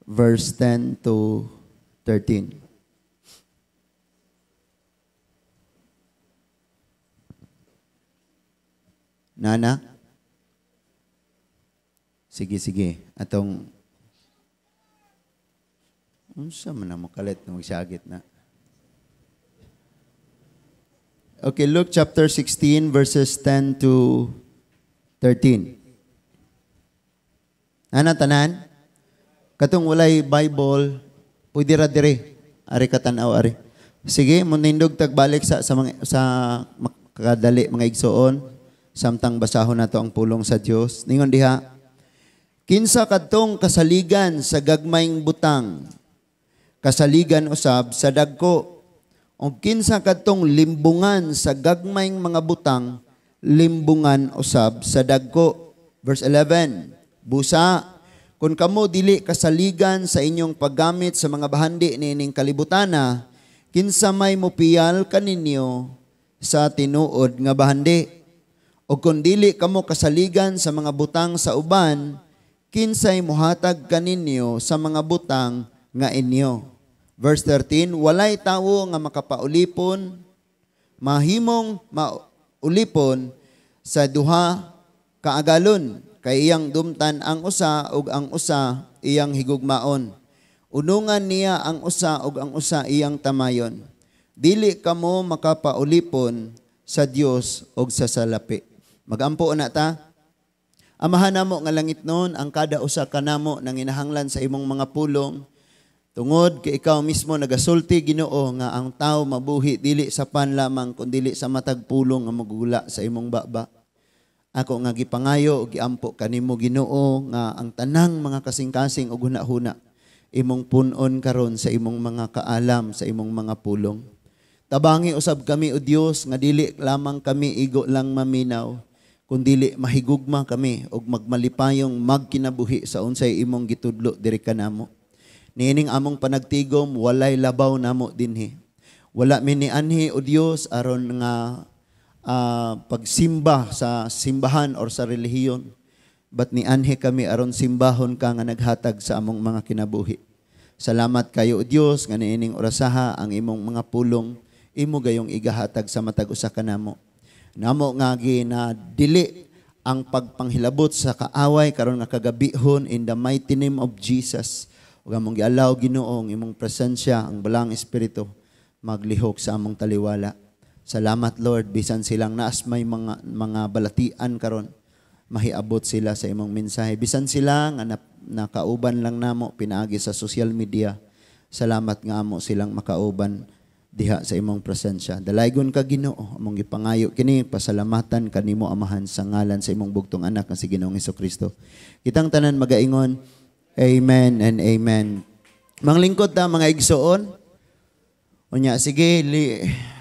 verse 10 to 13. Nana? Sige, sige. Atong unsa man ang makalit na magsagit na. Okay, Luke chapter 16 verses 10 to 13. Ana tanan? Katong walay Bible, pwede ra dire. Ari ka tan-aw ari. Sige, munindog tagbalik sa mga sa makadali mga igsoon samtang basahon nato ang pulong sa Dios. Ningon diha, kinsa kadtong kasaligan sa gagmayng butang, kasaligan usab sa dagko. O kinsa kadtong limbungan sa gagmayng mga butang, limbungan usab sa dagko. Verse 11, busa, kung kamo dili kasaligan sa inyong paggamit sa mga bahandi niining kalibutana, kinsa may mupiyal kaninyo sa tinuod nga bahandi? O kung dili kamo kasaligan sa mga butang sa uban, kinsay muhatag kaninyo sa mga butang nga inyo? Verse 13, walay tawo nga makapaulipon, mahimong maulipon sa duha kaagalon, kay iyang dumtan ang usa ug ang usa iyang higugmaon. Unungan niya ang usa ug ang usa iyang tamayon. Dili kamo makapaulipon sa Dios ug sa salapi. Magampo na ta. Amahan namo nga langit noon, ang kada usa kanamo nanginahanglan sa imong mga pulong. Tungod kay ikaw mismo nagasulti, Ginoo, nga ang tao mabuhi dili sa pan lamang kun dili sa matag pulong nga magugula sa imong baba. Ako nga gipangayo ug giampo kanimo, Ginoo, nga ang tanang mga kasing-kasing ug hunahuna imong pun-on karon sa imong mga kaalam, sa imong mga pulong. Tabangi usab kami, o Dios, nga dili lamang kami igo lang maminaw, kundili mahigugma kami ug magmalipayong magkinabuhi sa unsay imong gitudlo diri kanamo. Niining among panagtigom, walay labaw namo dinhi. Wala mi nianhi, o Dios, aron nga pagsimba sa simbahan or sa relihiyon. But nianhi kami aron simbahon ka nga naghatag sa among mga kinabuhi. Salamat kayo, o Dios, nga niining orasaha ang imong mga pulong imo gayong igahatag sa matag usa kanamo. Namo nga na dili ang pagpanghilabot sa kaaway karon nga kagabihon in the mighty name of Jesus. Ug among gialaw, Ginoo, ang imong presensya, ang Balaang Espiritu maglihok sa among taliwala. Salamat, Lord, bisan silang naas may mga balatian karon, mahiabot sila sa imong mensahe. Bisan sila nga nakauban lang namo pinaagi sa social media. Salamat nga amo silang makauban diha sa imong presensya. Dalaygon ka, Ginoo, among gipangayo kini, pasalamatan kanimo, Amahan, sa ngalan sa imong bugtong anak nga si Ginoong Hesukristo. Kitang tanan magaingon, amen and amen. Manglingkod ta, mga igsoon. Unya sige,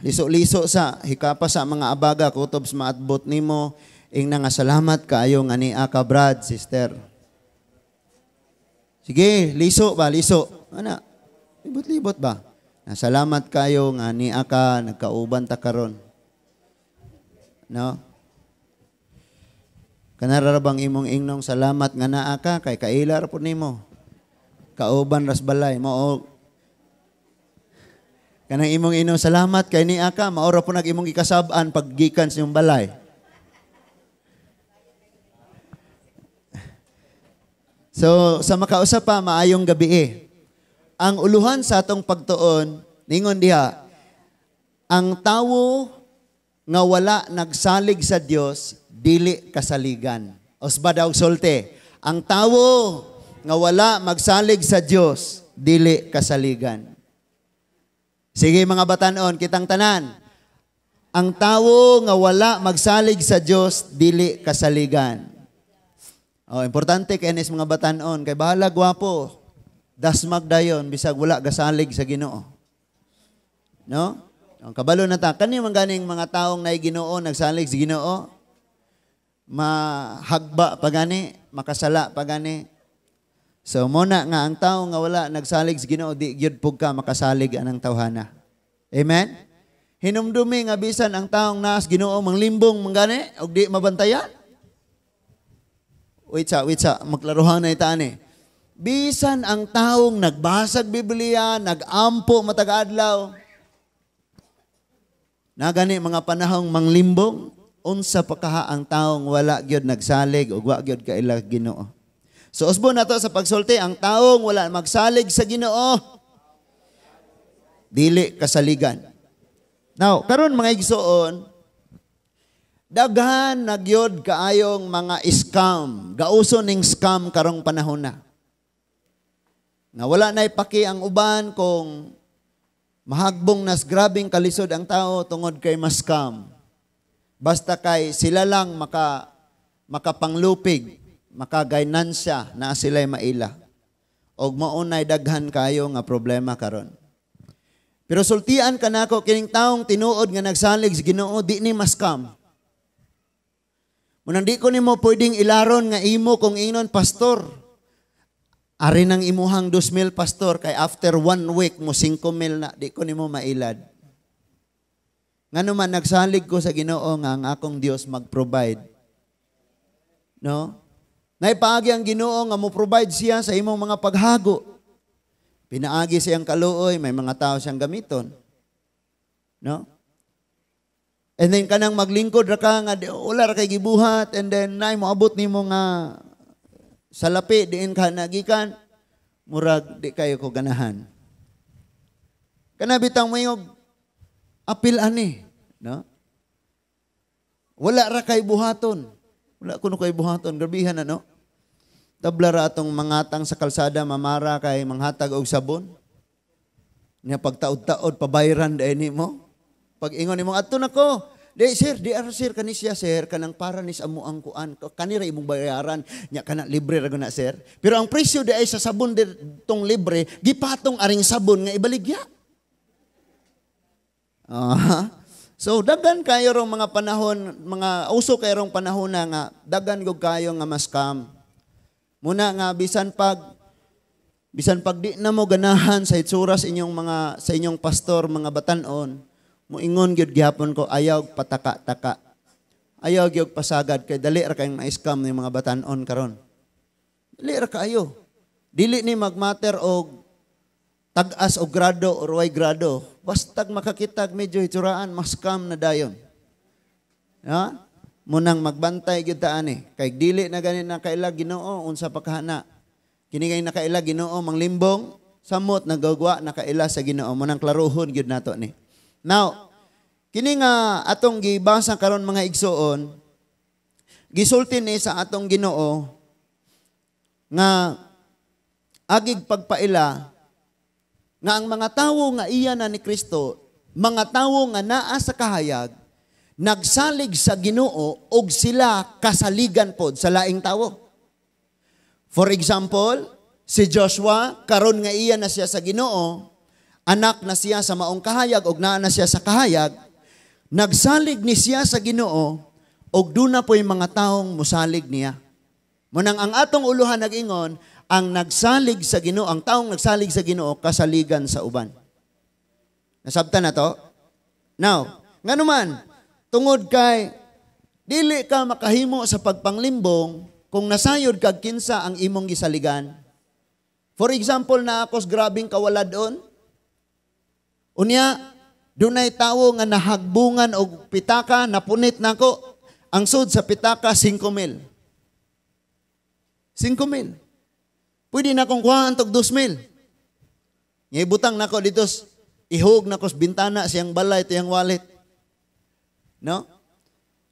liso-liso sa hikapa sa mga abaga kutob sa maatbot nimo. Ingna nga salamat kaayo nga nia ka, brad, sister. Sige, liso ba, liso. Ana, libot-libot ba? Salamat kayo nga nia ka, nagkauban ta karon. No? Kanara ra bang imong ingnong salamat nga naa ka kay kaila ra pud nimo. Kauban ras balay mao. Kanang imong inong salamat kay nia ka, mao ra pud nag imong gikasab-an paggikan sa imong balay. So sa makausa pa, maayong gabi eh. Ang uluhan sa atong pagtuon, ningon diha, ang tawo nga wala nagsalig sa Dios dili kasaligan. Osba daw sulte, ang tawo nga wala magsalig sa Dios dili kasaligan. Sige mga batanon, kitang tanan. Ang tawo nga wala magsalig sa Dios dili kasaligan. Oh, importante kay nis mga batanon, kay bahala gwapo. Dasmag dayon bisag wala gasalig sa Ginoo. No? Ang kabalo na ta kani man ganing mga taong naay Ginoo, nagsalig sa Ginoo, mahagba pa gani, makasala pa gani. So muna nga ang tawo nga wala nagsalig sa Ginoo di gyud pug ka makasalig anang tawhana. Amen. Hinumdumi nga bisan ang taong naas Ginoo manglimbong man gani og di mabantayan. Wait sa, maklaruhan na itaan eh. Bisan ang taong nagbasag Biblia, nagampo matag adlaw, na gani mga panahong manglimbong, unsa pa kaha ang taong wala gyud nagsalig ug wa gyud kaila Ginoo. So usbon nato sa pagsulti, ang taong wala magsalig sa Ginoo dili kasaligan. Now, karon mga igsoon, daghan na gyud kaayong mga scam. Gauso ning scam karong panahon na. Nga wala na'y paki ang uban kung mahagbong nas grabing kalisod ang tao tungod kay ma-scam. Basta kay sila lang makapanglupig, makagainansya na sila'y maila. Og maunay daghan kayo nga problema karon. Pero sultian ka nako kining taong tinuod nga nagsalig sa Ginoo di ni ma-scam. Munang di ko nimo pwedeng ilaron nga imo kung ingnon, "Pastor, ari nang imuhang 2,000, pastor, kay after one week mo 5,000 na," di ko nimo mailad. Ngano man, nagsalig ko sa Ginoo nga ang akong Dios mag-provide. No? Naipaagi ang Ginoo nga mo provide siya sa imong mga paghago. Pinaagi siyang kaluoy, may mga tao siyang gamiton. No? And then kanang maglingkod ra ka nga wala ra kay gibuhat and then nay moabot nimo nga salapi diin ka nagikan, murag di kayo ko ganahan. Kana bitang mayog apil ani, no? Wala ra kay buhaton. Wala kuno kay buhaton, grabihan na, no? Tabla ra atong mangatang sa kalsada, mamara kay manghatag og sabon. Nya pagtaod-taod pabayran dahil nimo. Pag ingon nimo adto nako, "Di sir, di ara sir, kani siya sir, kanang para ni sa amo ang kuan, kani ra imong bayaran, nya kana libre ra guna sir." Pero ang presyo di ay sa sabon tong libre, gipatong aring sabon nga ibaligya. So dagan kayo rong mga panahon, mga uso kayo rong panahon na nga dagan gud kayo nga ma-scam. Muna nga bisan pag di na mo ganahan sa itsura sa inyong mga sa inyong pastor, mga batanon, moingon gyud gihapon ko, ayaw pataka-taka. Ayaw gyud pasagad kay dali ra kayong ma-scam ng mga batanon karon. Dali ra kaayo. Dili ni magmatter og tag-as og grado or way grado. Bastag makakitag medyo hitsuraan, ma-scam na dayon. Ha? Munang magbantay gyud ta ani. Kay dili na gani na kaila Ginoo, unsa pa kahana. Kini kay nakaila Ginoo manglimbong, samot nagagwa nakaila sa Ginoo. Munang klarohon gyud nato ni. Now, kini nga atong gibasa karon mga igsoon, gisulti ni sa atong Ginoo nga agig pagpaila nga ang mga tawo nga iya na ni Kristo, mga tawo nga naa sa kahayag, nagsalig sa Ginoo og sila kasaligan pod sa laing tawo. For example, si Joshua, karon nga iya na siya sa Ginoo, anak na siya sa maong kahayag og naa na siya sa kahayag, nagsalig ni siya sa Ginoo og duna po'y mga taong musalig niya. Munang ang atong uluhan nag-ingon, ang nagsalig sa Ginoo, ang taong nagsalig sa Ginoo kasaligan sa uban. Nasabtan na to? Now, nganuman, tungod kay dili ka makahimo sa pagpanglimbong kung nasayod kag kinsa ang imong gisaligan. For example, na akos grabing kawaladon. Unya, dunay tawo nga nahagbungan og pitaka, napunit nako. Ang sud sa pitaka, 5 mil. 5 mil. Pwede na akong kuhaan tog 2 mil. Nga ibutang nako dito, ihog nako sa bintana siyang balay, ito wallet. No?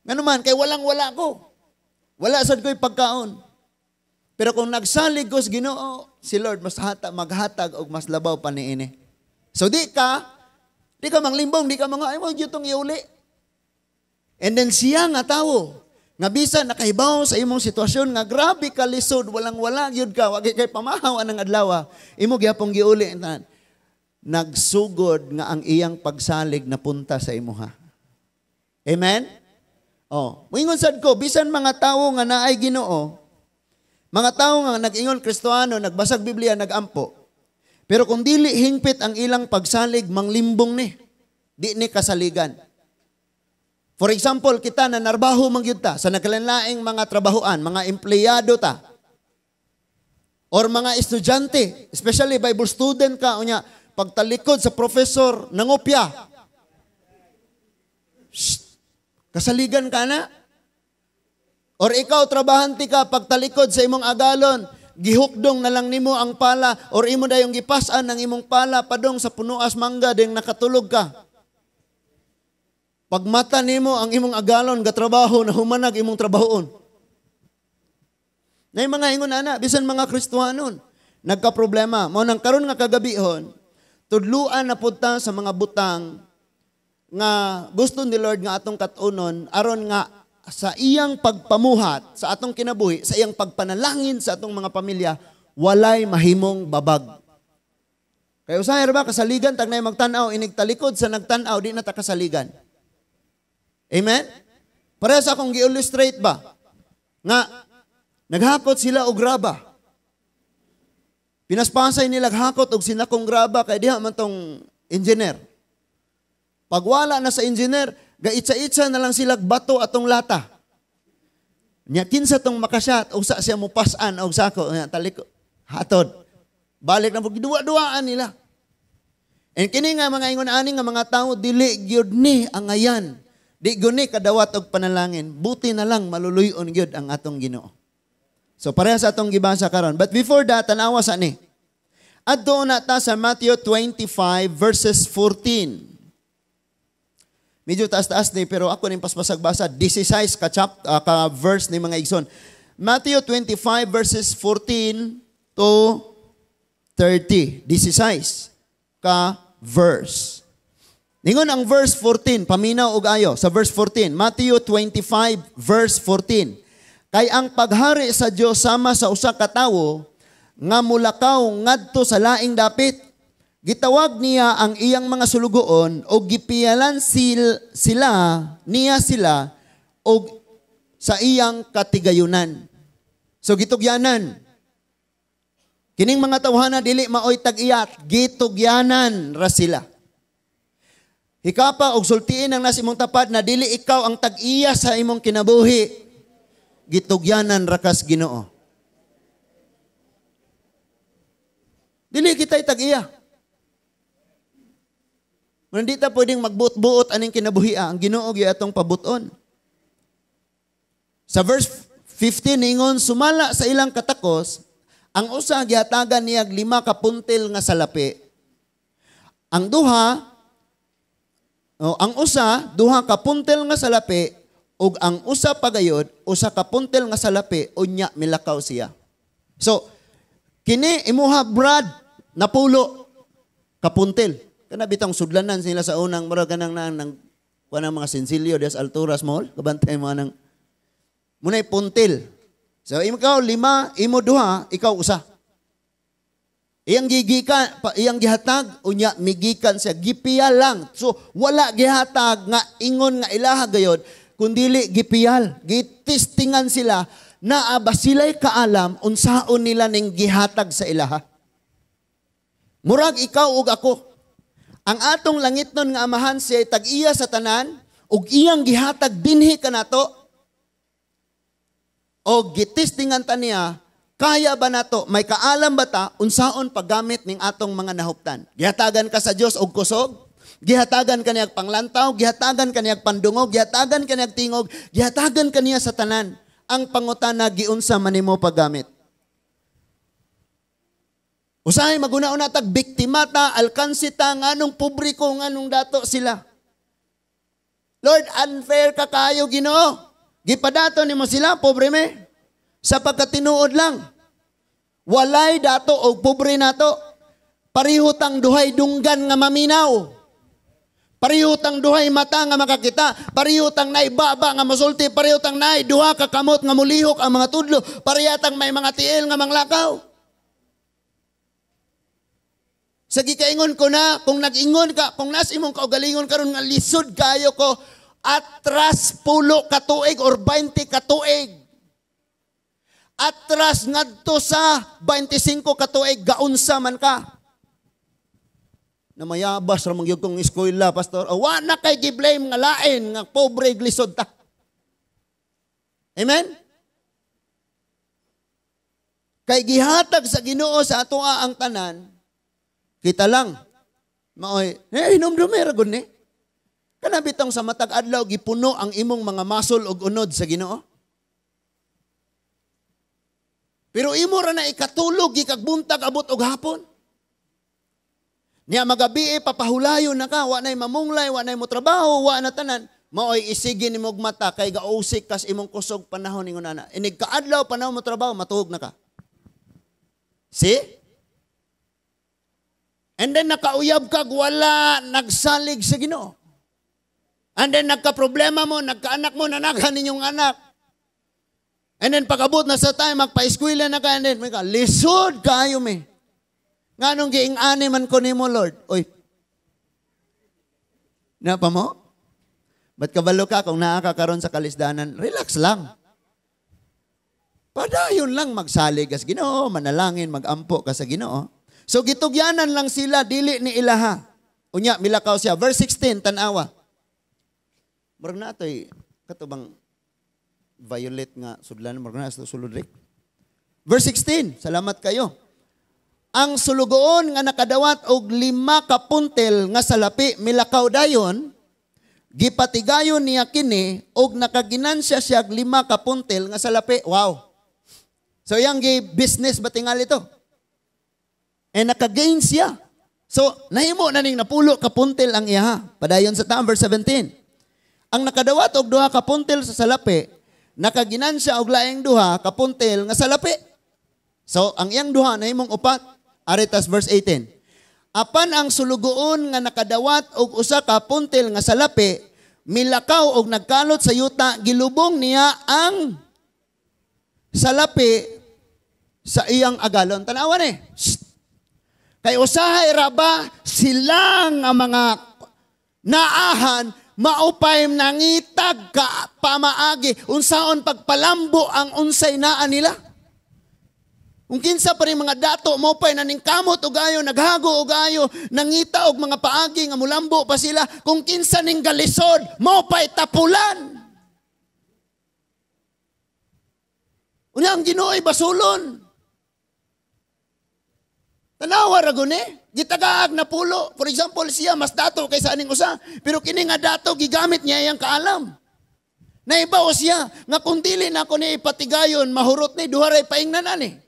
Ngano man, kay walang-wala ko. Wala sad ko'y pagkaon. Pero kung nagsalig ko sa Ginoo, si Lord mas hata, maghatag og mas labaw pa niini. So di ka manglimbong, di ka mga, ay mo tong iuli. And then siya nga tawo, nga bisan nakahibaw sa imong sitwasyon nga grabe ka lisod, walang wala gyud ka, wagi kay pamahaw anang adlaw, imo gyapong giuli tanan. Nagsugod nga ang iyang pagsalig na punta sa imuha. Amen? Oh, moingon sad ko, bisan mga tawo nga naay Ginoo, mga tawo nga nag-ingon Kristohano, nagbasag Biblia, nagampo. Pero kung dili hingpit ang ilang pagsalig, manglimbong ni. Di ni kasaligan. For example, kita na narbaho man gyud ta sa nagkalanlaing mga trabahoan, mga empleyado ta. Or mga estudyante, especially Bible student ka, unya, pagtalikod sa professor, nangopya. Shh, kasaligan ka na. Or ikaw, trabahante ka, pagtalikod sa imong agalon, gihukdong na lang nimo ang pala, or imo dayong gipasan ang imong pala, padong sa punuas mangga, ding nakatulog ka. Pagmata nimo ang imong agalon, gatrabaho, na humanag imong trabahoon. Nay mga ingon ana, bisan mga Kristohanon, nagka-problema. Mao nang karon nga kagabihon, tudluan na pud ta sa mga butang nga gusto ni Lord nga atong katunon aron nga sa iyang pagpamuhat sa atong kinabuhi, sa iyang pagpanalangin sa atong mga pamilya, walay mahimong babag. Kaya usahay ba kasaligan tag nay magtan-aw inig talikod sa nagtan-aw di na ta kasaligan. Amen? Pareha sa akong gi-illustrate ba nga naghakot sila og graba. Pinaspasay nila hakot og sinakong graba kay diha man tong engineer. Pagwala na sa engineer, gaitsa-itsa na lang sila bato atong lata. Nya kinsa tong makasyat usa siya mo pas-an og sako nya taliko hatod. Balik na pud giduwa-duwaan nila. And kini nga mga ingon ani nga mga tawo dili gyud ni angayan. Di gyud ni kadawat og panalangin. Buti na lang maluluy-on gyud ang atong Ginoo. So pareha sa atong gibasa karon. But before that, tanawa sa ni. Adto na ta sa Matthew 25 verses 14. Medyo taas-taas ni, pero ako ning paspasag-basa, 16 ka chap, ka verse ni mga igsoon. Matthew 25 verses 14 to 30. 16 ka verse. Ningon ang verse 14, paminaw og ayo sa verse 14, Matthew 25 verse 14. Kay ang paghari sa Dios sama sa usa ka tawo nga mulakaw ngadto sa laing dapit. Gitawag niya ang iyang mga sulugoon og gipiyalan sila niya sila og sa iyang katigayunan. So gitugyanan. Kining mga tawhana dili maoy tag-iyat, gitugyanan ra sila. Hikapa og sultiin ang nasa imong tapad na dili ikaw ang tag-iya sa imong kinabuhi. Gitugyanan ra kas Ginoo. Dili kita'y tag-iya. Hindi ta pwedeng magbuot-buot aning kinabuhi. Ang Ginoo gyud atong pabuton. Sa verse 15 ningon sumala sa ilang katakos, ang usa gihatagan niya 5 ka puntil nga salapi. Ang duha, ang usa 2 ka puntil nga salapi ug ang usa pagayod 1 ka puntil nga salapi unya milakaw siya. So kini imuha brad napulo ka puntil. Kana bitong sudlanan sila sa unang murag kanang nang kuan ang mga sinsilyo des alturas mall kabantay mo nang munay puntil. So ikaw 5, imo 2, ikaw 1. Iyang gigikan, iyang gihatag unya migikan siya gipiyal lang. So wala gihatag nga ingon nga ilaha gayod kundili gipiyal, gitistingan sila naa ba sila'y kaalam unsaon nila ning gihatag sa ilaha. Murag ikaw ug ako. Ang atong langitnon nga amahan siya tag-iya sa tanan ug iyang gihatag dinhi kanato. O gitistingan ta niya, kaya ba nato, may kaalam ba ta unsaon paggamit ning atong mga nahuptan? Gihatagan ka sa Dios og kusog, gihatagan ka niyag panglantaw, gihatagan ka niyag pandungog, gihatagan ka niyag tingog, gihatagan ka niya sa tanan. Ang pangutana giunsa man nimo paggamit. Usahay maguna-una tag biktima ta, alkansi ta, nganong pobre ko, nganong dato sila. Lord, unfair ka kayo, Ginoo. Gipadato nimo sila, pobre me. Sa pagkatinuod lang. Walay dato og pobre nato. Pareho tang duhay dunggan nga maminaw. Pareho tang duhay mata nga makakita. Pareho tang naibaba nga masulti. Pareho tang naay duha ka kamot nga mulihok ang mga tudlo. Pareho tang may mga tiil nga manglakaw. Sa gikaingon ko na, kung nag-ingon ka, kung nas imong kaugalingon karon nga lisod kayo ko, atras 10 ka tuig or 20 ka tuig. Atras ngadto sa 25 ka tuig, gaunsa man ka. Namayabas ra man gyud kong eskwela, pastor. O, wa na kay gi-blame nga lain nga pobre glisod ta. Amen? Kay gihatag sa Ginoo sa atoa ang tanan, kita lang. Maoy, eh, hinumdumi ra gud ni. Kana bitong sa matag adlaw gipuno ang imong mga muscle og unod sa Ginoo. Pero imo ra na ikatulog gikag buntag abot og hapon. Niya magabi papahulayon na ka, wa nay mamunglay, wa nay mo trabaho, wa na tanan. Maoy isigi nimo og mata kay gausik kas imong kusog panahon ningon ana. Inig kaadlaw panahon mo trabaho, matuog na ka. See? And then nakauyab kag wala nagsalig sa Ginoo. And then nagka-problema mo, nagkaanak mo, nanaghan ninyong anak. And then pag-abot na sa time, magpa-eskwela na ka, and then, may ka, lisod kaayo mi. Nganong giing-ani man ko nimo, Lord? Oy. Na pa mo? Ba't kabalo ka kung naa ka karon sa kalisdanan, relax lang. Padayon lang magsalig kas Ginoo, manalangin, magampo ka sa Ginoo. So gitugyanan lang sila, dili ni ilaha. Unya, milakaw siya. Verse 16, tanawa. Murag na ito'y katubang violet nga sudlan, murag na sa sulod rik. Verse 16, salamat kayo. Ang sulugoon nga nakadawat og 5 ka puntel nga salapi milakaw dayon, gipatigayon niya kini og nakaginansya siya 5 ka puntel nga salapi. Wow. So yang gi business ba tingali ito? Eh nakagain siya. So nahimo na ning napulo ka puntel ang iyaha. Padayon sa taam, verse 17. Ang nakadawat og 2 ka puntel sa salapi, nakaginansya og laing 2 ka puntel nga salapi. So ang iyang 2 nahimong 4. Aretas verse 18. Apan ang sulugoon nga nakadawat og 1 ka puntel nga salapi, milakaw og nagkalot sa yuta, gilubong niya ang salapi sa iyang agalon. Tanawan eh. Shh. Kay usahay raba silang ang mga naahan maupay nangitag ka pamaagi unsaon pagpalambo ang unsay naa nila. Kung kinsa pa rin mga dato maupay naningkamot og ayo, naghago og ayo, nangita og mga paagi nga mulambo pa sila. Kung kinsa ning galisod, maupay tapulan. Unya ang Ginoo'y basulon. Tanawa ra gud ni, gitagaag na pulo. For example, siya mas dato kaysa aning usa, pero kini nga dato gigamit niya iyang kaalam. Naibaw siya nga kung dili na ako ni ipatigayon, mahurot ni duha ray paingnan ani.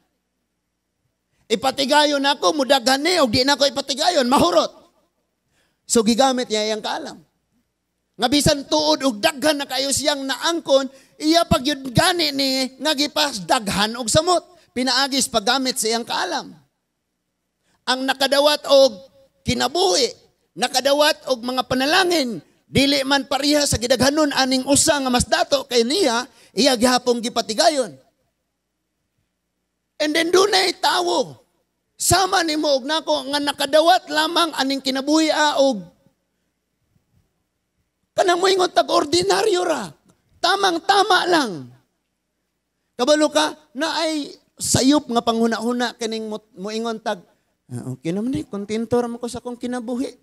Ipatigayon ako, mudaghan ni og di na ako ipatigayon, mahurot. So gigamit niya iyang kaalam. Nga bisan tuod og daghan na kayo siyang naangkon, iya pag yun gani ni nga gipas daghan og samot, pinaagis paggamit sa iyang kaalam. Ang nakadawat og kinabuhi, nakadawat og mga panalangin, dili man pareha sa gidaghanon aning usa nga mas dato kay niya, iya gihapong gipatigayon. And then dunay tawo sama nimo og nako nga nakadawat lamang aning kinabuhi og kanang moingon tag ordinaryo ra. Tamang-tama lang. Kabalo ka na ay sayop nga panghuna-huna kining moingon tag okay naman ni, kontento ra man ko sa akong kinabuhi.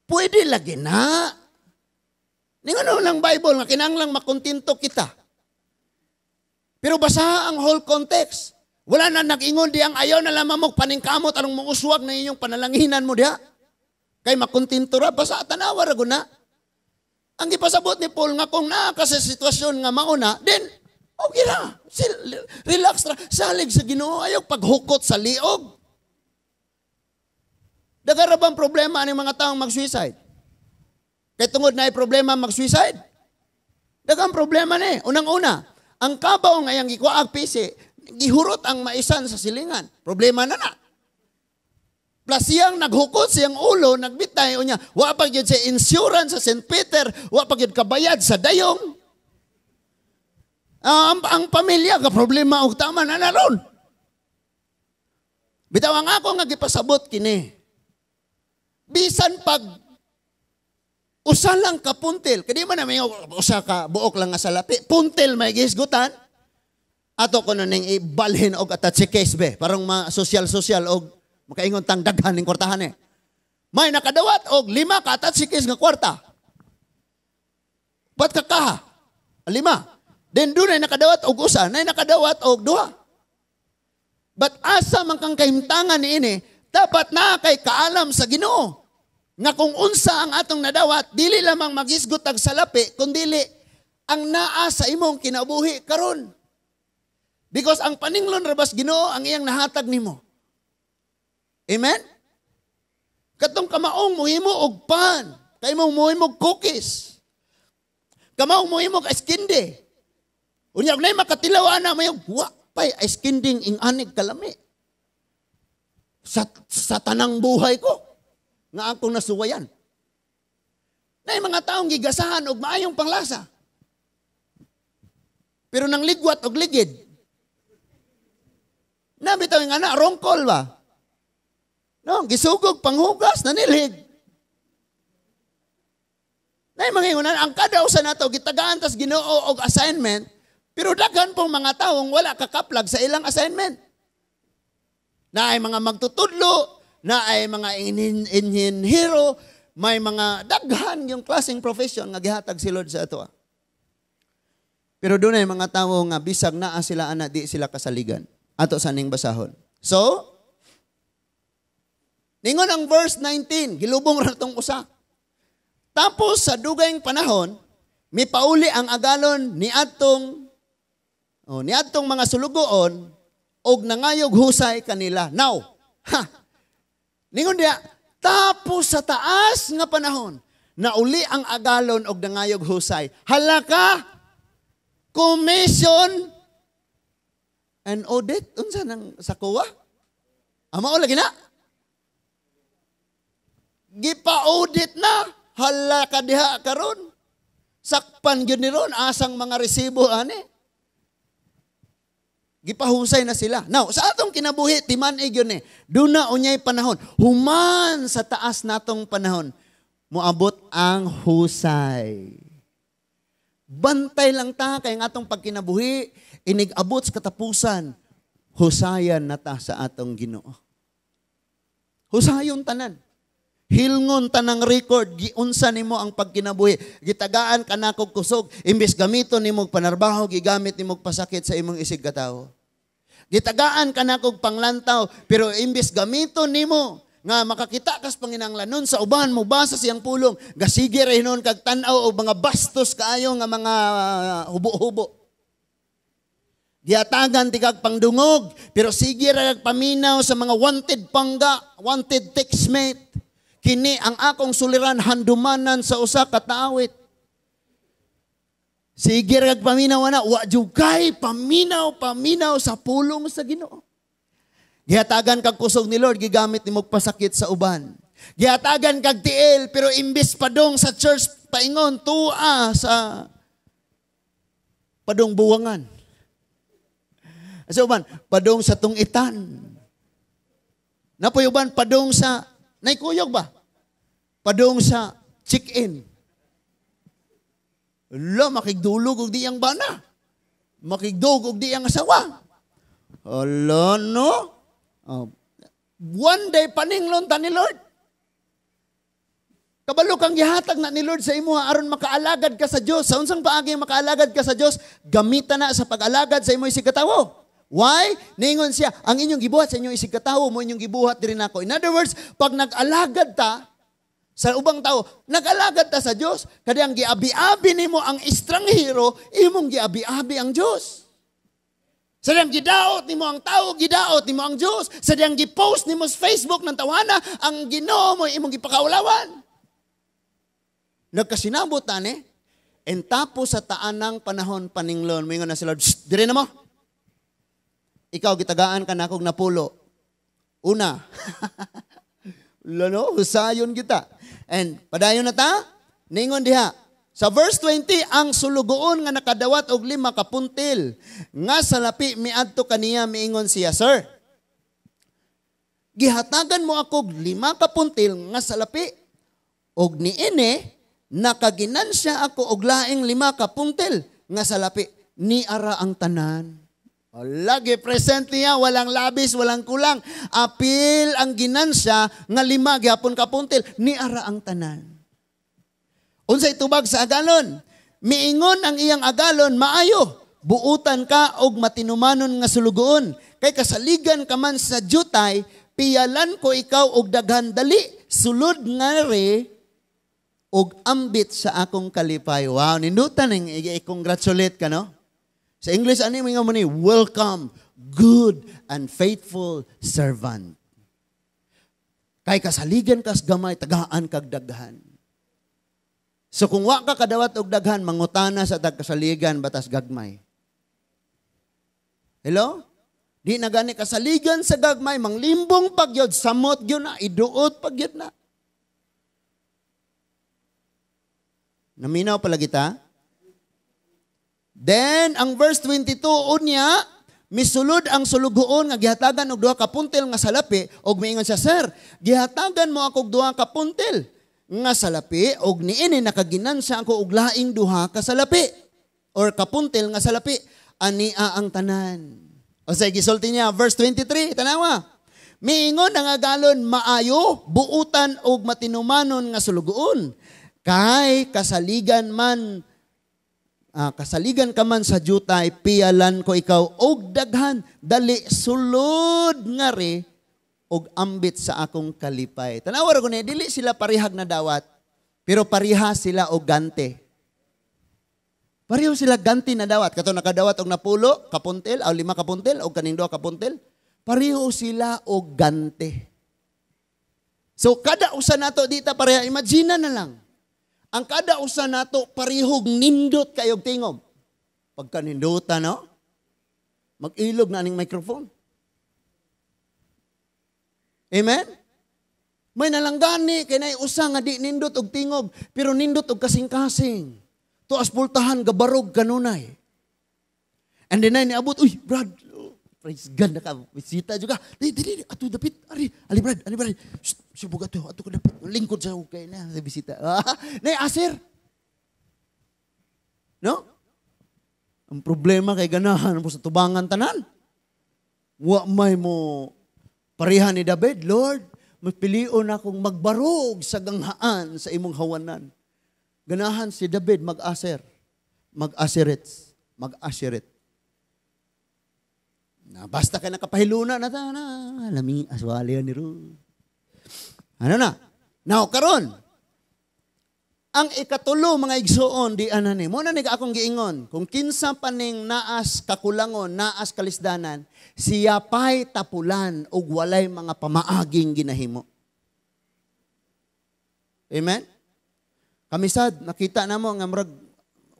Pwede lagi na. Ningon lang Bible nga kinahanglang makontento kita. Pero basaha ang whole context. Wala na nag-ingon diyang ayaw na lamang mo paningkamot anong muuswag na inyong panalanginan mo diha. Kay makontento ra, basta tanawa ra guna. Ang gipasabot ni Paul nga kung naa ka sa sitwasyon nga mauna, then okay ra. Relax ra. Salig sa Ginoo, ayaw paghukot sa liog. Dagara bang problema ani mga taong mag-suicide? Kay tungod na ay problema mag-suicide? Daghang problema ni. Unang-una, ang kabaw nga iyang gikuag pisi, gihurot ang maisan sa silingan. Problema na na. Plus siyang naghukot siyang ulo, nagbitay, unya, wa pa gyud sa insurance sa St. Peter, wa pa gyud kabayad sa dayong. Ang pamilya, ka problema og tama na naron. Bitaw ang ako nga gipasabot kini. Bisan pag usa lang ka puntil, kadi man na may usa ka buok lang nga salapi, puntil may gihisgutan. Ato ko na ning ibalhin og attache case be, parang ma social-social og makaingon tang daghan ning kwartahan eh. May nakadawat og 5 ka attache case nga kwarta. Pat ka kaha? 5. Then dunay nakadawat og usa, nay nakadawat og 2. But asa man kang kahimtangan niini, dapat naa kay kaalam sa Ginoo. Nga kung unsa ang atong nadawat, dili lamang maghisgot ag salapi, kundili ang naa sa imong kinabuhi karon. Because ang paninglon ra bas Ginoo ang iyang nahatag nimo. Amen? Katong kamaong mohimo og pan, kay mo mohimo og cookies. Kamaong mohimo og ice candy. Unya nay makatilaw ana mayo, wa pay ice candy ing-anig kalami. Sa tanang buhay ko nga akong nasuwayan. Nay mga taong gigasahan og maayong panglasa. Pero nang ligwat og ligid. Na bitaw nga na rongkol ba? No, gisugog panghugas nanilhig. Nay mga ingonan, ang kada usa nato gitagaan tas Ginoo og assignment, pero daghan pong mga tawong wala kakaplag sa ilang assignment. Na ay mga magtutudlo, na ay mga inhinhero, may mga daghan yung klaseng profession nga gihatag si Lord sa ato. Pero doon ay mga tawo nga bisag naa sila ana, di sila kasaligan. Ato sa ning basahon. So, ningon ang verse 19, gilubong ra tong usa. Tapos sa dugayng panahon, mipauli ang agalon niadtong mga sulugoon og nangayog husay kanila. Now, ha. Ningon diya, tapos sa taas nga panahon, nauli ang agalon og nangayog husay. Hala ka, commission and audit unsa nang sa COA? Amo lagi na. Gipa-audit na. Hala ka diha karon. Sakpan gyud ni ron asang mga resibo ani. Gipahusay na sila. Now, sa atong kinabuhi, timan-ig yun eh. Duna unyay panahon. Human sa taas natong panahon, moabot ang husay. Bantay lang ta kay ang atong pagkinabuhi, inig-abot sa katapusan, husayan na ta sa atong Ginoo. Husayon tanan. Hilngon tanang record, giunsa nimo ang pagkinabuhi. Gitagaan ka nakog kusog, imbes gamiton nimo panarbaho, gigamit nimo pasakit sa imong isig katawo. Gitagaan ka nakog panglantaw, pero imbes gamiton nimo nga makakita kas panginanglanon sa uban mo basa siyang pulong, gasige ra hinon kag tan-aw og mga bastos kaayo nga mga hubo-hubo. Giatagan ti kag pangdungog, pero sige ra kag paminaw sa mga wanted pangga, wanted textmate. Kini ang akong suliran handumanan sa usa ka taawit. Sige ra kag paminaw ana, wa jud kay paminaw, paminaw sa pulong sa Ginoo. Gihatagan kag kusog ni Lord, gigamit nimo pasakit sa uban. Gihatagan kag tiil, pero imbis padong sa church paingon tua sa padong buwangan. Sa uban, padong sa tungitan. Napoy uban padong sa naikuyog ba? Padong sa check-in. Ala, makigdulog og di ang bana. Makigdog og di ang asawa. Ala, no? Oh. One day, paninglon ta ni Lord. Kabalo kang gihatag na ni Lord sa imo aron makaalagad ka sa Dios. Sa unsang paagi makaalagad ka sa Dios, gamita na sa pag-alagad sa imong isig katawo. Why? Ningon siya, ang inyong gibuhat sa inyong isig katawo mo inyong gibuhat diri nako. In other words, pag nag-alagad ta sa ubang tao, nag-alagad ta sa Dios, kadi ang giabi-abi nimo ang estranghero, imong giabi-abi ang Dios. Sa diyang gidaot nimo ang tao, gidaot nimo ang Dios. Sa diyang gipost nimo sa Facebook ng tawana, ang Ginoo mo imong gipakaulawan. Nagkasinabot tani, en tapos sa taanang panahon paninglon, moingon na si Lord, dire na mo. Ikaw gitagaan ka nakog napulo. Una. Lano, husayon kita. And padayon na ta, ningon diha. Sa verse 20, ang sulugoon nga nakadawat og 5 ka puntil, nga salapi miadto kaniya miingon siya, sir, gihatagan mo ako og 5 ka puntil nga salapi, og niini nakaginansya ako og laing 5 ka puntil nga salapi, niara ang tanan. Lagi present niya, walang labis, walang kulang. Apil ang ginansya nga 5 gihapon ka puntil, niara ang tanan. Unsay tubag sa agalon? Miingon ang iyang agalon, maayo. Buutan ka og matinumanon nga sulugoon. Kay kasaligan ka man sa jutay, piyalan ko ikaw og daghan, dali, sulod ngari og ambit sa akong kalipay. Wow, nindutan ning i-congratulate ka, no? Sa English, ano yung mo ni? "Welcome, good and faithful servant." Kay kasaligan kas gamay, tagaan kag daghan. So kung wa ka kadawat og daghan, mangutana sa tagkasaligan batas gagmay. Hello? Di na gani kasaligan sa gagmay, manglimbong pagyod, samot gyud na, iduot pagyod na. Naminaw pala kita? Then, ang verse 22, unya, misulod ang sulugoon nga gihatagan og duha ka puntil nga salapi, og miingon siya, "Sir, gihatagan mo ako og duha ka puntil nga salapi, og niini nakaginansa ako og laing duha ka salapi, or kapuntil nga salapi, ania ang tanan." O say, gisulti niya, verse 23, tanawa. Miingon ang agalon, "Maayo, buutan og matinumanon nga sulugoon. Kay kasaligan man, kasaligan ka man sa jutay, piyalan ko ikaw og daghan, dali sulod ngari og ambit sa akong kalipay." Tanawa ra ko ni, dili sila parihag na dawat, pero pariha sila og gante. Pareho sila ganti na dawat. Kato nakadawat og 10 kapuntil, o 5 kapuntil, o kaning 2 kapuntil. Pareho sila og gante. So kada usa nato dita pareha, imagine na lang. Ang kada usa nato parehog nindot kayog tingog. Pagka ninduta, no? Mag-ilog na aning microphone. Amen? May nalanggani kay nay usa nga di nindot og tingog, pero nindot og kasing-kasing. Tuas pultahan, gabarog kanunay. And then ay niabot, "Uy, Brad, oh, praise God, nakabisita juga. Di, di, di, ato dapit, ari, ali Brad, ali Brad. Shh, sibog ato, ato ka dapit. Lingkod sa okay na, sa bisita." Nay, aser. No? Ang problema kay ganahan mo sa tubangan tanan. Wa may mo pareha ni David, "Lord, mapilion akong magbarog sa ganghaan sa imong hawanan." Ganahan si David mag-aser, mag-aserets, mag-aseret. Na basta ka nakapahiluna na ta na lami aswali ni ro. Ano na? Now karon, ang ikatulo, mga igsuon, di anani. Mo na ni akong giingon, kung kinsa paning naas kakulangon, naas kalisdanan, siya pa'y tapulan ug walay mga pamaaging ginahimo. Amen? Kami sad, nakita na mo nga murag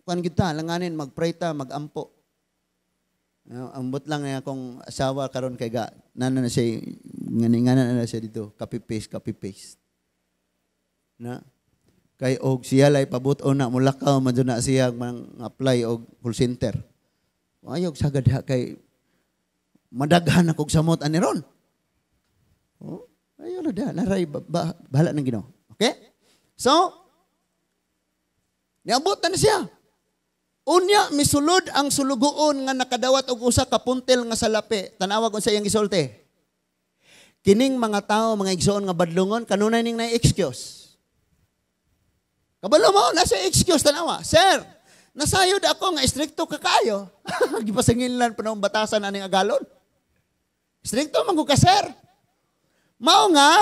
kuan kita, langanin magpray ta, magampo. Ambot lang nga akong asawa karon kay ga nana na siya ngani na siya dito, copy paste, copy paste. Na kay og siya lay pabut-on na mulakaw man jud na siya mang apply og call center. Ayog sagad ha kay madaghan akog samot ani ron. Oh, ayo na da, naray bahala ng Ginoo. Okay? So, niabot na siya. Unya, misulod ang sulugoon nga nakadawat og usa ka puntil nga salapi. Tanawa kung sa iyang gisulti. Kining mga tao, mga igsoon nga badlungon, kanunay ning na-excuse. Kabalo mo, nasa excuse, tanawa. "Sir, nasayod ako nga istrikto ka kayo." Gipasingilan pa noong batasan aning agalon. "Istrikto man ka, sir. Mao nga,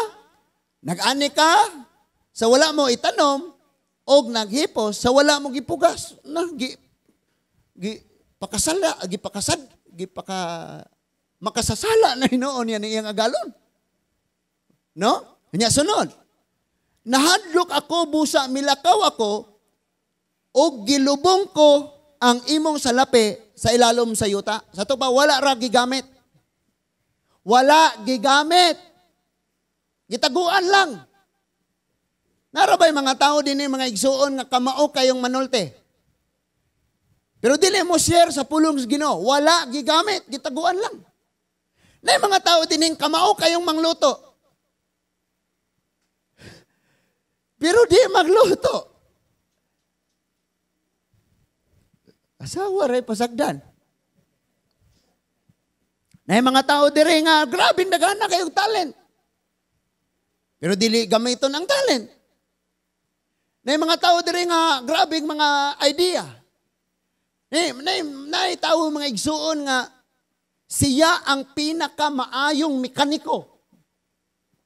nag-ani ka sa wala mo itanom, og naghipos sa wala mo gipugas." Na, gi, gi, pakasala, gipakasad, gipaka, makasasala na hinuon yan iyang agalon. No? Nya sunod. "Nahadlok ako busa milakaw ako og gilubong ko ang imong salapi sa ilalom sa yuta." Sa to pa, wala ra gigamit. Wala gigamit. Gitaguan lang. Narabay mga tao din mga igsuon nga kamao kayong manulte. Pero dili mo share sa pulong sa Ginoo. Wala gigamit, gitaguan lang. Nay mga tao din kamao kayong mangluto. Pero di magluto. Asawa ray pasagdan. Nay mga tao diri nga grabe daghan na kayong talent. Pero dili gamiton ang talent. Nay mga tao diri nga grabe mga idea. Eh, nay tawo, mga igsuon, nga siya ang pinakamaayong mekaniko.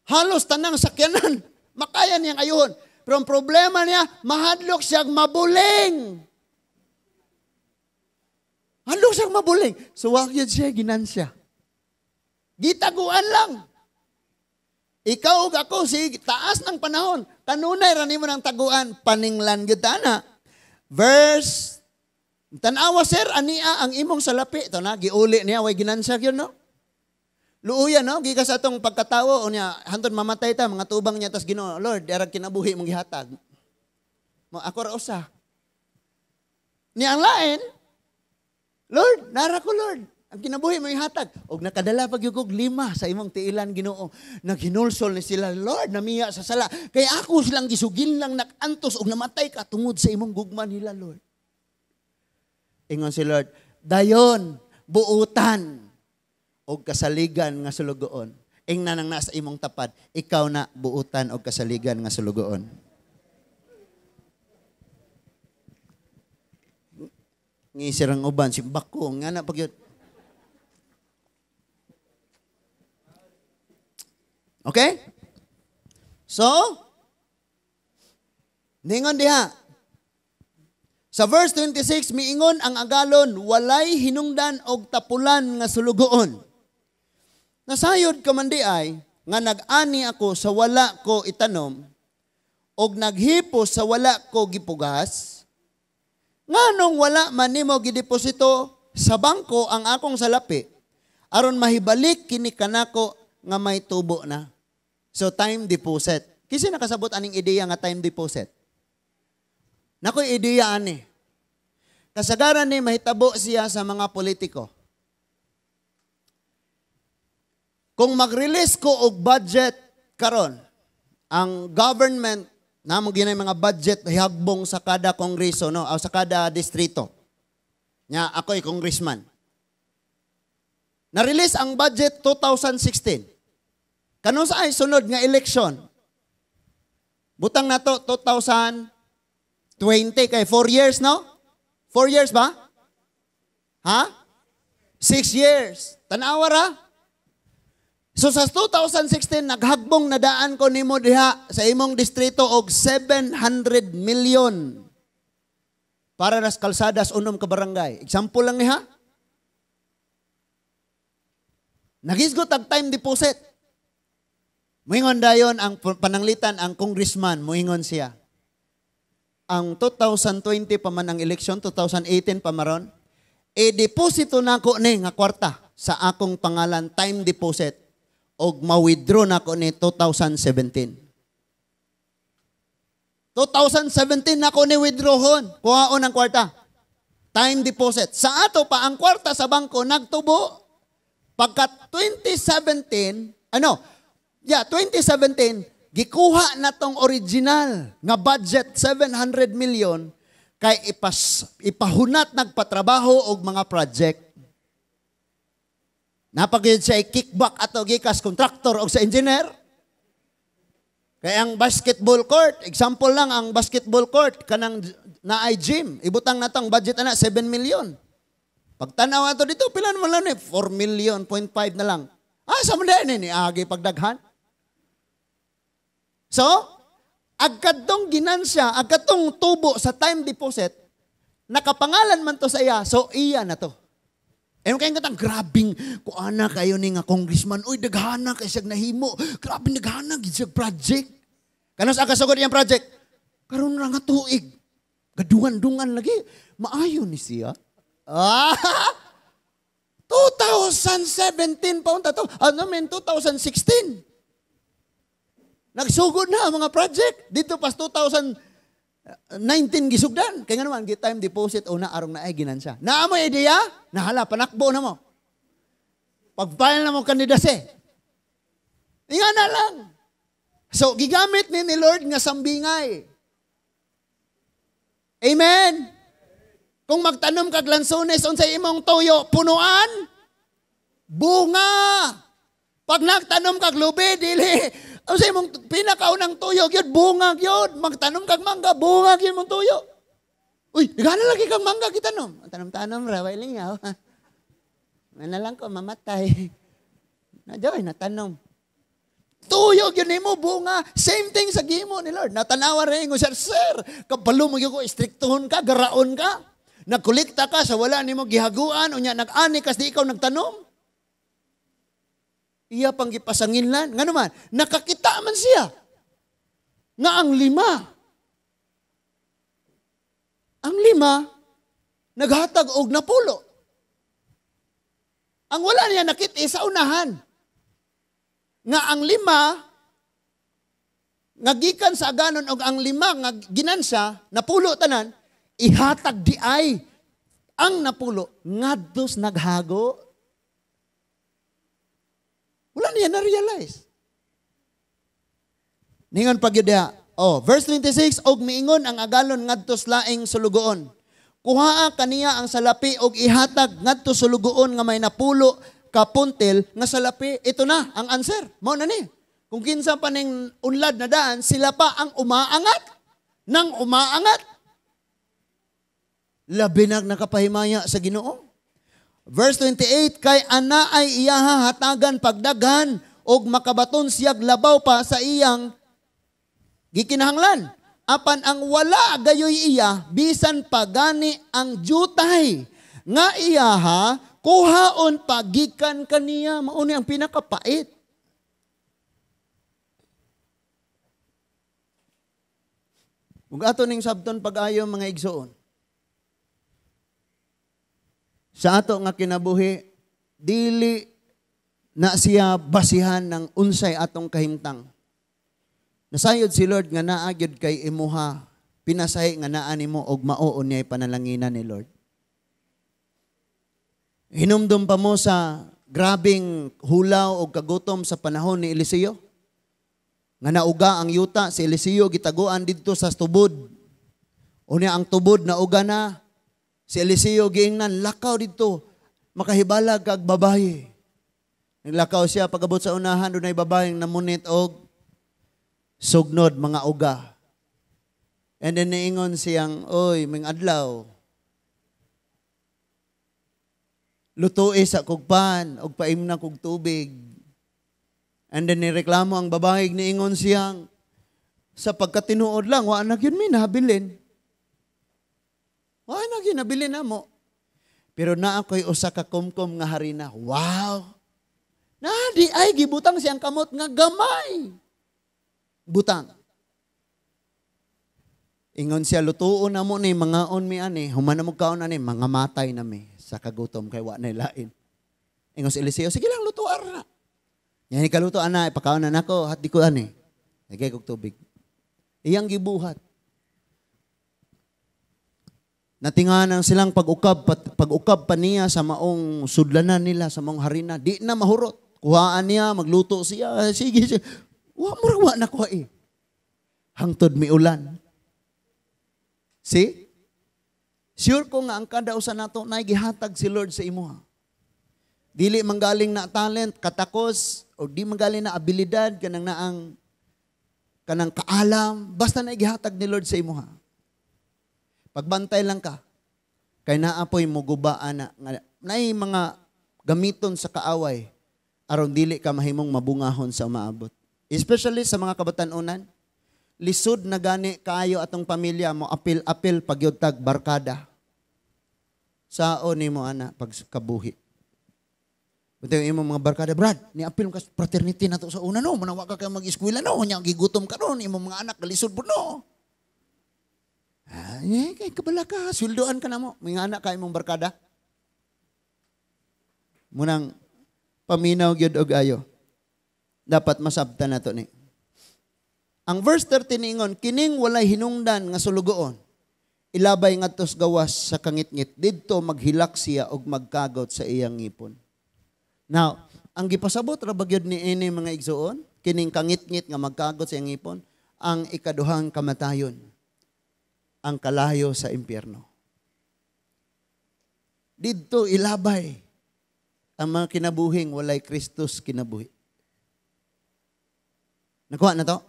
Halos tanang sakyanan, makaya niyang ayuhon. Pero ang problema niya, mahadlok siyang mabuling. Hadlok siyang mabuling. So, wa gyud siya ginansya. Gitaguan lang. Ikaw ug ako, si taas ng panahon. Kanunay ra nimo ng taguan, paninglan gyud ta na. Verse Tanawa, sir, ania ang imong salapi. Ito na, giuli niya, way ginansya yun, no? Luuyan, no? Gikas sa atong pagkatawo, unya, hantod mamatay ta, mga tubang niya, tas Ginoo, "Lord, arag kinabuhi mong gihatag. Mo ako ra usa." Ni ang lain, "Lord, nara ko, Lord. Ang kinabuhi mo ihatag. Og nakadala pag og lima sa imong tiilan, Ginoo." Naghinulsol ni sila, "Lord, namiya sa sala. Kaya ako silang gisugil lang nakantos og namatay ka tungod sa imong gugma nila, Lord." Ingon si Lord, "Dayon, buutan og kasaligan nga sulugoon." Ingna nang nasa imong tapad, "Ikaw na buutan og kasaligan nga sulugoon." Ngisirang uban, simbako, nga na pag. Okay? So, ningon diha. Sa verse 26, miingon ang agalon, "Walay hinungdan og tapulan nga sulugoon. Nasayod ka man di ay, nga nag-ani ako sa wala ko itanom, og naghipos sa wala ko gipugas, nganong wala man nimo gideposito sa bangko ang akong salapi, aron mahibalik kini kanako nga may tubo na?" So time deposit. Kasi nakasabot aning ideya nga time deposit? Nakoy ideya ani. Kasagaran ni mahitabo siya sa mga politiko. Kung mag-release ko og budget karon, ang government namo ginay mga budget hihagbong sa kada kongreso, no, o sa kada distrito. Nya ako'y congressman. Na-release ang budget 2016. Kano sa ay sunod nga election? Butang nato 2020 kay 4 years, no? 4 years ba? Ha? 6 years. Tanawa ra. So sa 2016 naghagbong na daan ko nimo diha sa imong distrito og 700 million para nas kalsadas unom ka barangay. Example lang niha. Nagisgot ang time deposit. Muingon dayon ang pananglitan ang congressman, muingon siya. Ang 2020 pa man ang election, 2018 pa maron, e-deposito nako ni nga kwarta sa akong pangalan, time deposit, og ma-withdraw nako ni 2017. 2017 nako ni withdrawhon, kuhaon ang kwarta. Time deposit. Sa ato pa ang kwarta sa bangko nagtubo. Pagka 2017, 2017, gikuha na tong original nga budget 700 million kay ipahunat nagpatrabaho og mga project. Napagid siya kickback ato gikas contractor og sa engineer. Kay ang basketball court, example lang ang basketball court kanang naay gym, ibutang natong budget ana 7 million. Pagtanaw ato dito, pila naman lang ni 4 million point five na lang. Ah, sa man ni agi pagdaghan. So, agkadtong ginansya, agkadtong tubo sa time deposit, nakapangalan man to sa iya, so iya na to. Eh, kaya nga grabing kuana kayo ni nga congressman, uy, daghana kay siyag nahimo, grabing daghana gid siyag project. Kanos ang kasugod iyang project? Karon ra nga tuig. Gadungan-dungan lagi, maayo ni siya. Ah! 2017 pa unta to. Ano men 2016. Nagsugod na ang mga project. Dito pas 2019 gisugdan. Kaya nga naman, time deposit una arong na ay ginansya. Naa mo idea? Nahala, panakbo na mo. Pag-file na mo kandidase. Inga na lang. So, gigamit ni Lord nga sambingay. Amen? Kung magtanom kag lansones, unsay imong tuyo, punuan? Bunga! Pag nagtanom kag lubi, dili. Unsay imong pinakaunang tuyo, gyud bunga gyud. Magtanom kag mangga, bunga gyud imong tuyo. Uy, nagana lagi kang mangga gitanom. Tanom-tanom ra, way lingaw. Mana lang ko mamatay. Na joy natanom. Tuyo gyud nimo bunga. Same thing sa gimo ni Lord. Natanawa rin ko siya, sir, kabalo mo gyud ko, istriktohon ka, garaon ka. Nagkolekta ka sa wala nimo gihaguan, unya nag-ani kas di ikaw nagtanom. Iya pang gipasanginlan. Ngano man, nakakita man siya nga ang lima naghatag og napulo. Ang wala niya nakita sa unahan. Nga ang lima nga gikan sa aganon og ang lima nga ginansya napulo tanan ihatag di ay ang napulo ngadtos naghago. Wala niya na-realize. Ningon pag yun diha. Oh, verse 26, og miingon ang agalon ngadtos laing sulugoon. Kuhaa kaniya ang salapi og ihatag ngadto sulugoon nga may napulo ka puntil nga salapi. Ito na ang answer. Mao na ni. Kung kinsa pa ning unlad na daan, sila pa ang umaangat nang umaangat. Labi nag nakapahimaya sa Ginoo. Verse 28, kay ana ay iyaha hatagan pagdaghan og makabaton siyag labaw pa sa iyang gikinahanglan. Apan ang wala gayoy iya, bisan pagani ang jutay nga iyaha kuhaon pagikan kaniya. Mao ni ang pinakapait. Ug ato ning sabton pag-ayo mga igsoon. Sa ato nga kinabuhi, dili na siya basihan ng unsay atong kahimtang. Nasayod si Lord nga naa gyud kay imuha, pinasahi nga naa nimo og mao unyay panalanginan ni Lord. Hinumdum pa mo sa grabing hulaw og kagutom sa panahon ni Eliseo. Nga nauga ang yuta, si Eliseo gitaguan didto sa tubod. Unya ang tubod nauga na. Si Eliseo giingnan, lakaw didto, makahibalag kag babaye. Naglakaw siya pagabot sa unahan, dunay babayeng namunit og sugnod mga uga. And then niingon siyang, oy, ming adlaw, lutui sa kugpan og paimna kog tubig. And then nireklamo ang babae, niingon siyang, sa pagkatinuod lang, wa na gyud mi nabilin. Wa na gyud nabilin namo. Pero naa ko'y usa ka kumkum nga harina. Wow! Na di ay gibutang siyang kamot nga gamay. Butang. Ingon siya, lutuon na mo ni, mangaon mi ani, human na mo kaon ani, mga matay na mi sa kagutom kay wa na lain. Ingon si Eliseo, sige lang, lutuan na. Yan, ikaluto ana, ipakaon na nako, hati ko ani. Lagay kog tubig. Iyang gibuhat. Natinganan silang pag-ukab, pag-ukab pa niya sa maong sudlanan nila, sa maong harina. Di na mahurot. Kuhaan niya, magluto siya. Sige, sige. Wa murag wa na kuha eh. Hangtod miulan. See? Sure ko nga ang kada usa nato na gihatag si Lord sa imuha. Dili manggaling na talent, katakos, o di manggaling na abilidad, kanang naang, kanang kaalam, basta na gihatag ni Lord sa imuha. Pagbantay lang ka, kay naapoy muguba ana, naay mga gamiton sa kaaway, aron dili ka mahimong mabungahon sa umaabot. Especially sa mga kabatan-unan, lisod na gani kaayo atong pamilya mo, apil-apil pagyudtag barkada. Sao nimo ana pagkabuhi. Buti yung imong mga barkada, Brad, ni-apil ka fraternity na to sa una no, manawa ka kayo mag-eskwela no, nya gigutom ka ron, imong mga anak galisod po no. Ay, kay kabala ka, sweldoan ka na mo, mga anak ka imong barkada. Munang paminaw gyud og ayo. Dapat masabtan na to ni. Ang verse 13 niingon, kining walay hinungdan nga sulugoon, ilabay ngadtos gawas sa kangitngit, didto maghilak siya og magkagot sa iyang ngipon. Now, ang gipasabot ra ba gyud niini mga igsuon, kining kangitngit nga magkagot sa iyang ngipon, ang ikaduhang kamatayon, ang kalayo sa impyerno. Didto ilabay ang mga kinabuhing walay Kristus kinabuhi. Nakuha na to?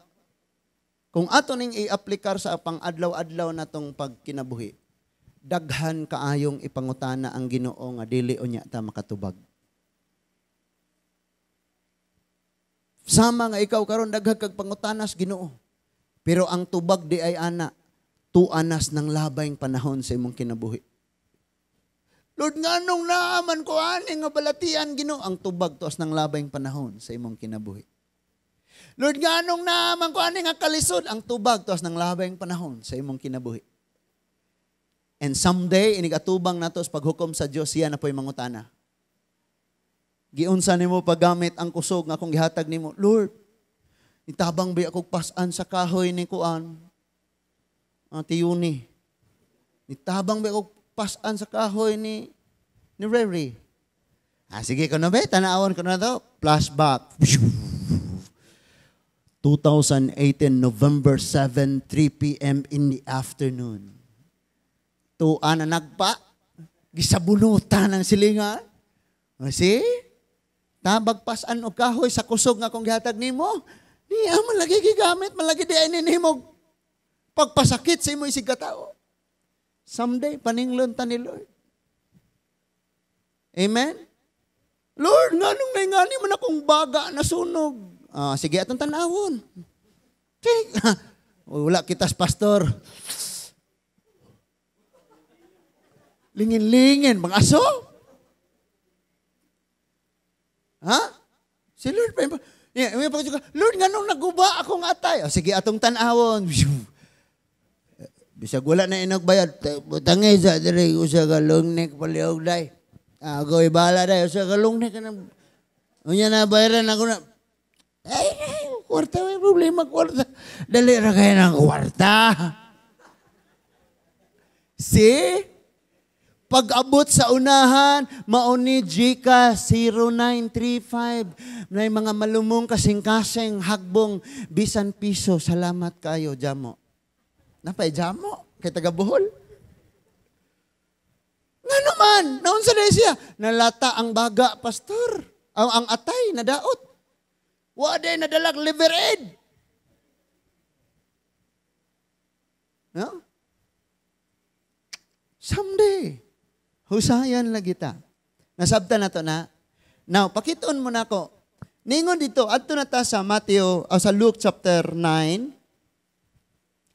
Kung ato ning i-aplikar sa pang-adlaw-adlaw na tong pagkinabuhi, Daghan kaayong ipangutana ang Ginoo nga dili unya ta makatubag. Sama nga ikaw karon daghang kag pangutanas Ginoo. Pero ang tubag di ay ana, tuanas ng labayng panahon sa imong kinabuhi. Lord, nganong naaman ko ani nga balatian Ginoo, ang tubag tuas ng labayng panahon sa imong kinabuhi. Lord, nganong naaman ko ani nga kalisod, ang tubag tuas ng labayng panahon sa imong kinabuhi. And someday, inigatubang nato sa paghukom sa Dios, siya na po'y mangutana. Giunsa nimo paggamit ang kusog nga akong gihatag nimo. Lord, itabang ba akong pasan sa kahoy ni kuan? Tiyuni. Itabang ba akong pasan sa kahoy ni Rere? Sige ko na ba? Tanawon ko na to. Flashback. 2018, November 7, 3 p.m. in the afternoon. Tuan na nagpa, gisabunutan ang silingan. See? Tabagpasan og kahoy sa kusog nga akong gihatag nimo. Niya man lagi gigamit, man lagi di ay nimo pagpasakit sa imo isig katao. Someday, paninglon ta ni Lord. Amen? Lord, nganong naingani man akong baga na sunog? Sige, atong tanawon. Sige. Wala kitas, pastor. Lingin-lingin, mga aso. Ha? Si Lord, Lord, nganong naguba akong atay? O, sige, atong tanawon. Bisag wala na inagbayad. Butangay sa diri, usa ka long neck palihog day. Ako ibala day, usa ka long neck. Unya na bayaran ako na. Ay, kwarta, may problema, kwarta. Dali ra kayo ng kwarta. See? Pag-abot sa unahan, mauni Gcash 0935. May mga malumong kasing-kasing hagbong bisan piso. Salamat kayo, jamo. Napay jamo kay taga Bohol. Nga naman, naunsa na siya? Nalata ang baga, pastor. Ang atay, nadaot. Wa day nadalag liver aid. No? Someday, husayan lagi ta. Nasabta na to na. Now, pakiton mo na ako. Ningon dito, adto na ta sa Matthew, o sa Luke chapter 9.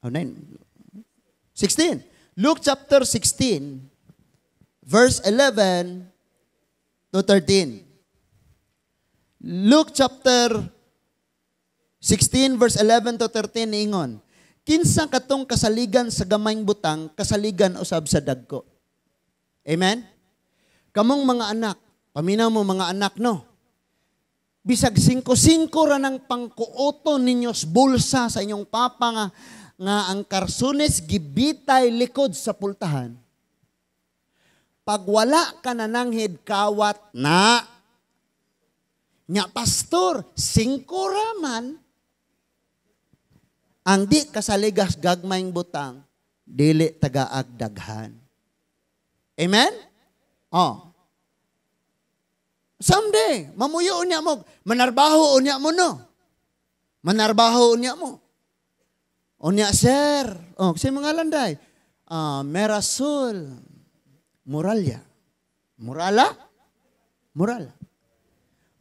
Oh, 9. 16. Luke chapter 16, verse 11 to 13. Luke chapter 16, verse 11 to 13, ningon. Kinsa katong kasaligan sa gamayng butang, kasaligan usab sa dagko. Amen? Kamong mga anak, paminaw mo mga anak, no? Bisag 5-5 ra ng pangkuoto ninyo sa bulsa sa inyong papa nga ang karsunes gibitay likod sa pultahan. Pag wala ka na nanghid, kawat na. Nya pastor, 5 ra man. Ang di kasaligas gagmayng butang, dili tagaag daghan. Amen? Oh. Someday, mamuyo unya mo, manarbaho unya mo, no? Manarbaho unya mo. Unya, sir. Oh, kasi mga landay. Merasul. Muralya. Murala? Murala.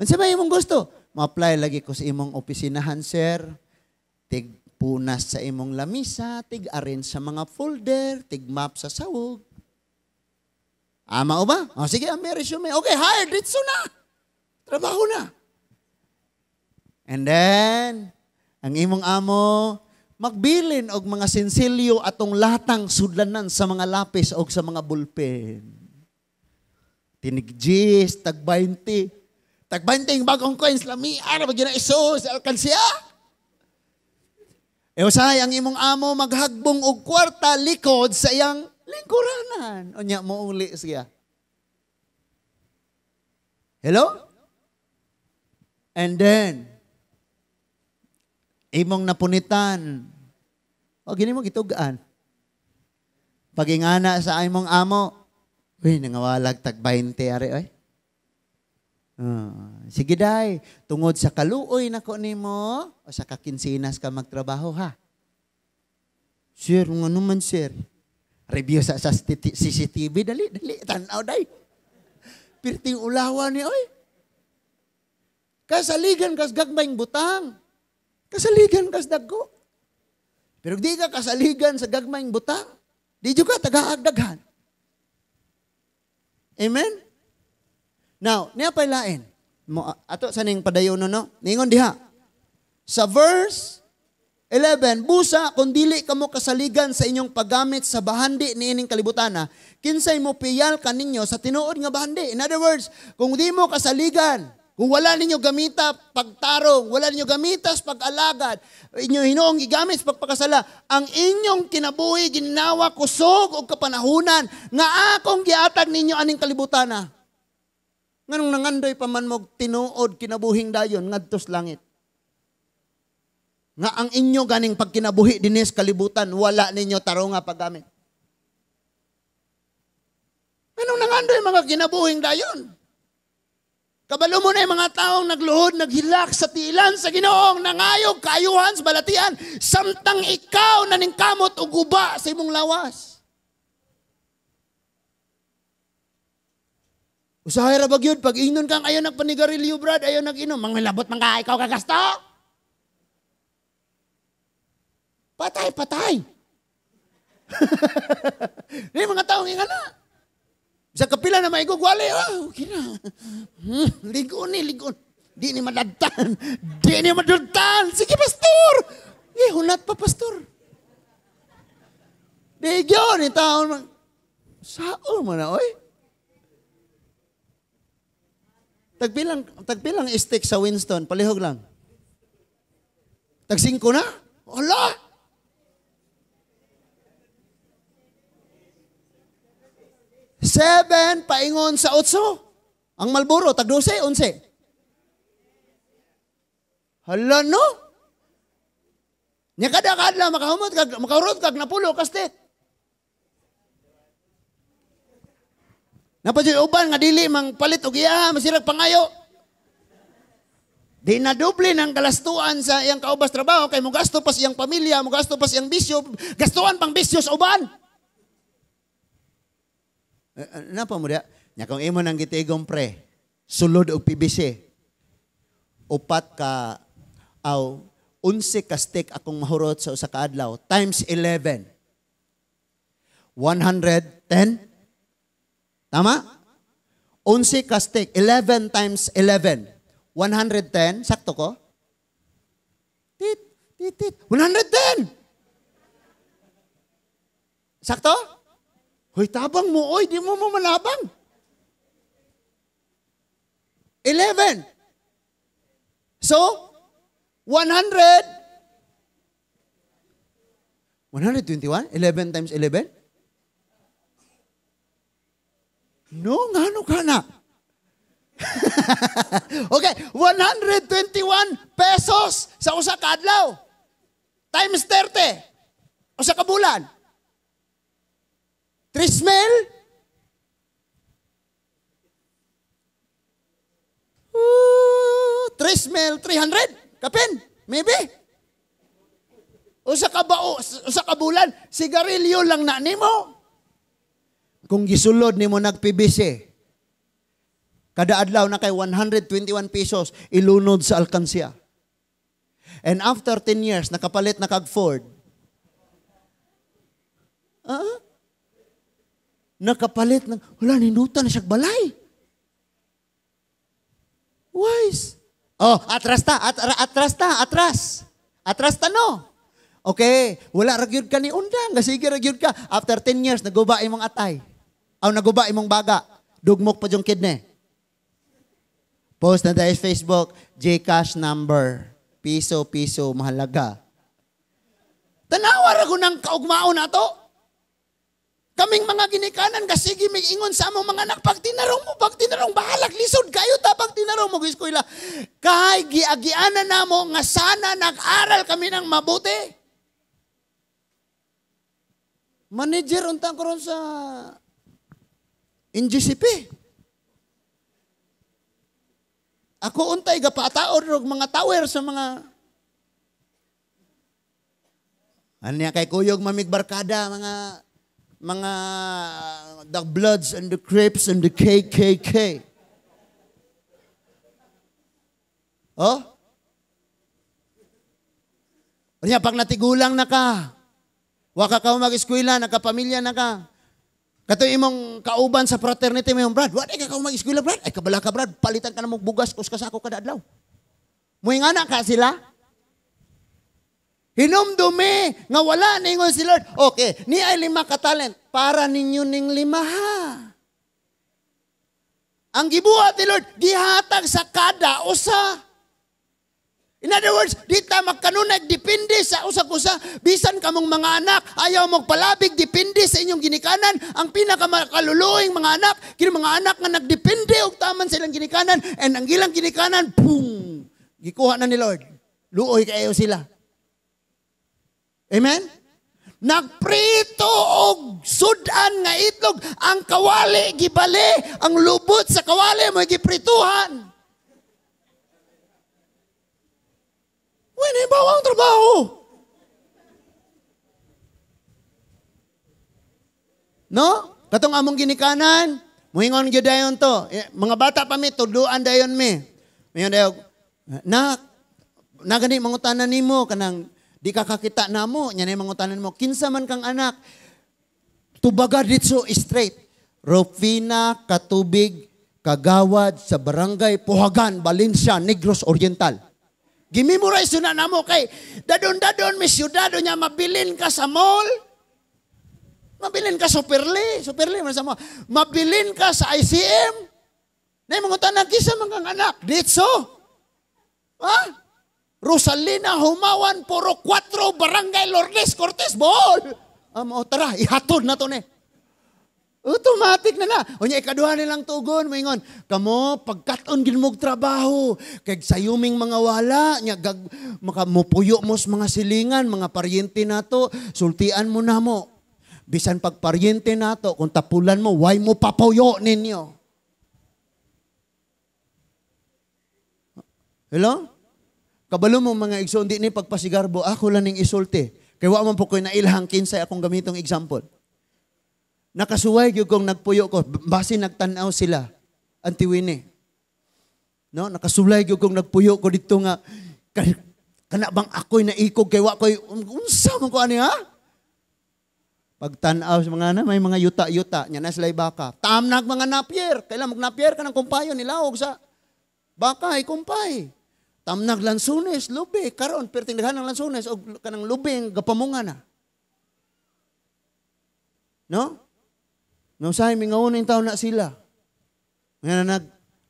Unsa ba imong gusto? Ma-apply lagi ko sa imong opisinahan, sir. Tig punas sa imong lamisa, tig-arin sa mga folder, tig-map sa sawog. Ama o ba? O sige, ang may resume. Okay, hired, ditso na. Trabaho na. And then, ang imong amo, magbilin og mga sinsilyo atong latang sudlanan sa mga lapis og sa mga bulpen. Tinigjis, tag-20. Tag-20 yung bagong coins, lami, ara, bagyo na iso, sa alkansiya. E usay, ang imong amo maghagbong og kwarta likod sa iyang lingkuranan. Unya mo uli siya. Hello? And then, imong napunitan. O, gini mo gitugaan. Pagingana sa imong amo, uy, nangawalag tag 20, ari, oy. Sige day, tungod sa kaluoy nako nimo o sa kakinsinas ka magtrabaho ha. Sir, ano man sir? Review sa CCTV, dali, dali, tanaw day. Pirting ulawan ni, oy. Kasaligan kas gagmayng butang. Kasaligan kas dagko. Pero di ka kasaligan sa gagmayng butang, di jud ka tagaagdaghan. Amen? Now, niya pa'y lain. Ato sa ning padayon no? Ningon diha. Sa verse 11, busa kung dili kamo kasaligan sa inyong paggamit sa bahandi niining kalibutana, kinsay mo piyal kaninyo sa tinuod nga bahandi. In other words, kung di mo kasaligan, kung wala ninyo gamita pagtarong, wala ninyo gamita sa pag-alagad, inyo hinuong gigamit sa pagpakasala, ang inyong kinabuhi ginawa kusog og kapanahunan nga akong giatag ninyo aning kalibutana. Nganong nangandoy pa man mo tinuod kinabuhing dayon ngadto sa langit. Nga ang inyo ganing pagkinabuhi dinis kalibutan, wala ninyo tarong nga paggamit. Anong nangandoy mga kinabuhing dayon? Kabalo mo na yung mga taong nagluhod, naghilak sa tiilan sa Ginoong, nangayog, kaayuhan sa balatian, samtang ikaw naningkamot og guba sa imong lawas. Usahay ra ba gyud pag ingnon kang ayaw nagpanigarilyo, brad, ayaw nag-inom, manglabot man ka, ikaw kagasto. Patay, patay. Di mga taong ingana. Sa kapila na maigugwali, oh, okay na. Ligon ni, ligon. Di ni madadtan. Di ni madadtan. Sige, pastor. Eh, hunat pa, pastor. Di yun, ni taon. Sao man na, oy. Tagpilang stick sa Winston, palihog lang. Tag 5 na? Wala! 7 paingon sa 8. Ang Marlboro, tag 12, 11. Hala no? Nya kada kadlaw makahumot kag makahurot kag napulo ka stick. Napadyoy uban nga dili mang palit og iya, masirag pangayo. Di na doble ng kalastuan sa iyang kaubas trabaho kay mogasto pa sa iyang pamilya, mogasto pa sa iyang bisyo, gastuan pang bisyo sa uban. Napa mo diya? Nya kung imo nang gitigom pre, sulod og PBC. Upat ka aw 11 ka stick akong mahurot sa usa ka adlaw times 11. 110. Tama? 11 ka stick, 11 times 11. 110, sakto ko? Tit, tit, tit. 110! Sakto? Hoy, tabang mo, oy, di mo mo malabang. 11. So, 100. 121? 11 times 11? No, ngano ka na? Okay, 121 pesos sa usa ka adlaw. Times 30. Usa ka bulan. 3 mil? 3,300. Kapin, maybe. Usa ka bao, usa ka bulan, sigarilyo lang na nimo. Kung gisulod nimo nag-PBC, kada adlaw na kay 121 pesos ilunod sa alkansya. And after 10 years, nakapalit na kag Ford. Nakapalit ng, wala, ninuta na siyang balay. Wise. Oh, atras ta, atras ta, atras. Atras ta, no? Okay, wala ra gyud ka ni undang, sige ra gyud ka. After 10 years, naguba imong atay. Aw, naguba imong baga. Dugmok pa yung kidney. Post na tayo sa Facebook, GCash number. Piso, piso, mahalaga. Tanawa ra ko ng kaugmaon na to. Kaming mga ginikanan, kasige may ingon sa among mga anak, pag tinarong mo, bahalag, lisod kayo ta, pag tinarong mo, eskwela. Kay giagianan namo nga sana nag-aral kami ng mabuti. Manager, untang ko ron sa NGCP. Ako untay, gapataon og mga tower sa mga anya kay kuyog mamig barkada, mga the Bloods and the Crips and the KKK. Oh? Kanya, pag natigulang na ka, waka ka mag-eskwela, nagkapamilya na ka, kato imong kauban sa fraternity, may brad, wala ka ka mag-eskwela, brad. Ay, kabala ka, brad, palitan ka na mong bugas, kus kasako kada adlaw. Muingana ka sila? Hinumdumi, nga wala ningon si Lord. Okay, ni ay 5 ka talent, para ninyo ning 5 ha. Ang gibuhat ni Lord, gihatag sa kada usa. In other words, di ta magkanunay, depende sa usag-usa. Bisan kamong mga anak, ayaw magpalabig, depende sa inyong ginikanan. Ang pinakamakaluluoing mga anak, kini mga anak nga nagdepende og taman sa ilang ginikanan, and ang ilang ginikanan, pum, gikuha na ni Lord. Luoy kayo sila. Amen? Nagprito og sudan nga itlog, ang kawali gibali, ang lubot sa kawali mo giprituhan. Uy, naibaw ang trabaho. No? Katong among ginikanan, muingon gyud dayon to. Mga bata pa mi, tuduan dayon mi. Muingon dayon, nak, nagani mangutanan nimo kanang di ka kakita namo, nya nay mangutanan mo, kinsa man kang anak, tubaga ditso straight. Rufina Katubig, Kagawad sa Barangay Puhagan, Valencia, Negros Oriental. Gimemorize na namo kay dadon-dadon mi syudad nya mabilin ka sa mall, mabilin ka sa Superli, Superli man sa mall, mabilin ka sa ICM. Nay mangutanan kinsa man kang anak, ditso. Ha? Rosalina Humawan, Puro 4, Barangay Lourdes, Cortes, Bohol. Tara, ihatod na to ni. Automatic na na. Unya, ikaduha nilang tugon, maingon, kamo, pagkat-on ginmog trabaho, kay sayuming mga wala, nya, gag, maka, mupuyo mo sa mga silingan, mga paryente nato, sultian mo na mo. Bisan pag paryente nato, kung tapulan mo, why mo papuyo ninyo? Hello? Kabalo mo mga igsoon, di ni pagpasigarbo, ako lang ning isulti. Kaya wa man po ko'y nailhang kinsay akong gamitong example. Nakasuway gyud kong nagpuyo ko, base nagtan-aw sila, Auntie Winnie. No, nakasulay gyud kong nagpuyo ko dito nga kana bang ako'y naikog kay wa ko'y unsa man ko ani ha? Pagtan-aw sa mga na may mga yuta-yuta nya na sila'y baka. Tamnag mga napier, kailan magnapier ka ng kumpayon nilawog sa baka ay kumpay. Tamnag lansunes, lubi, karon perting daghan ng lansunes og kanang lubing gapamunga na. No? No, say, mingaon yung taon na sila. Ngayon na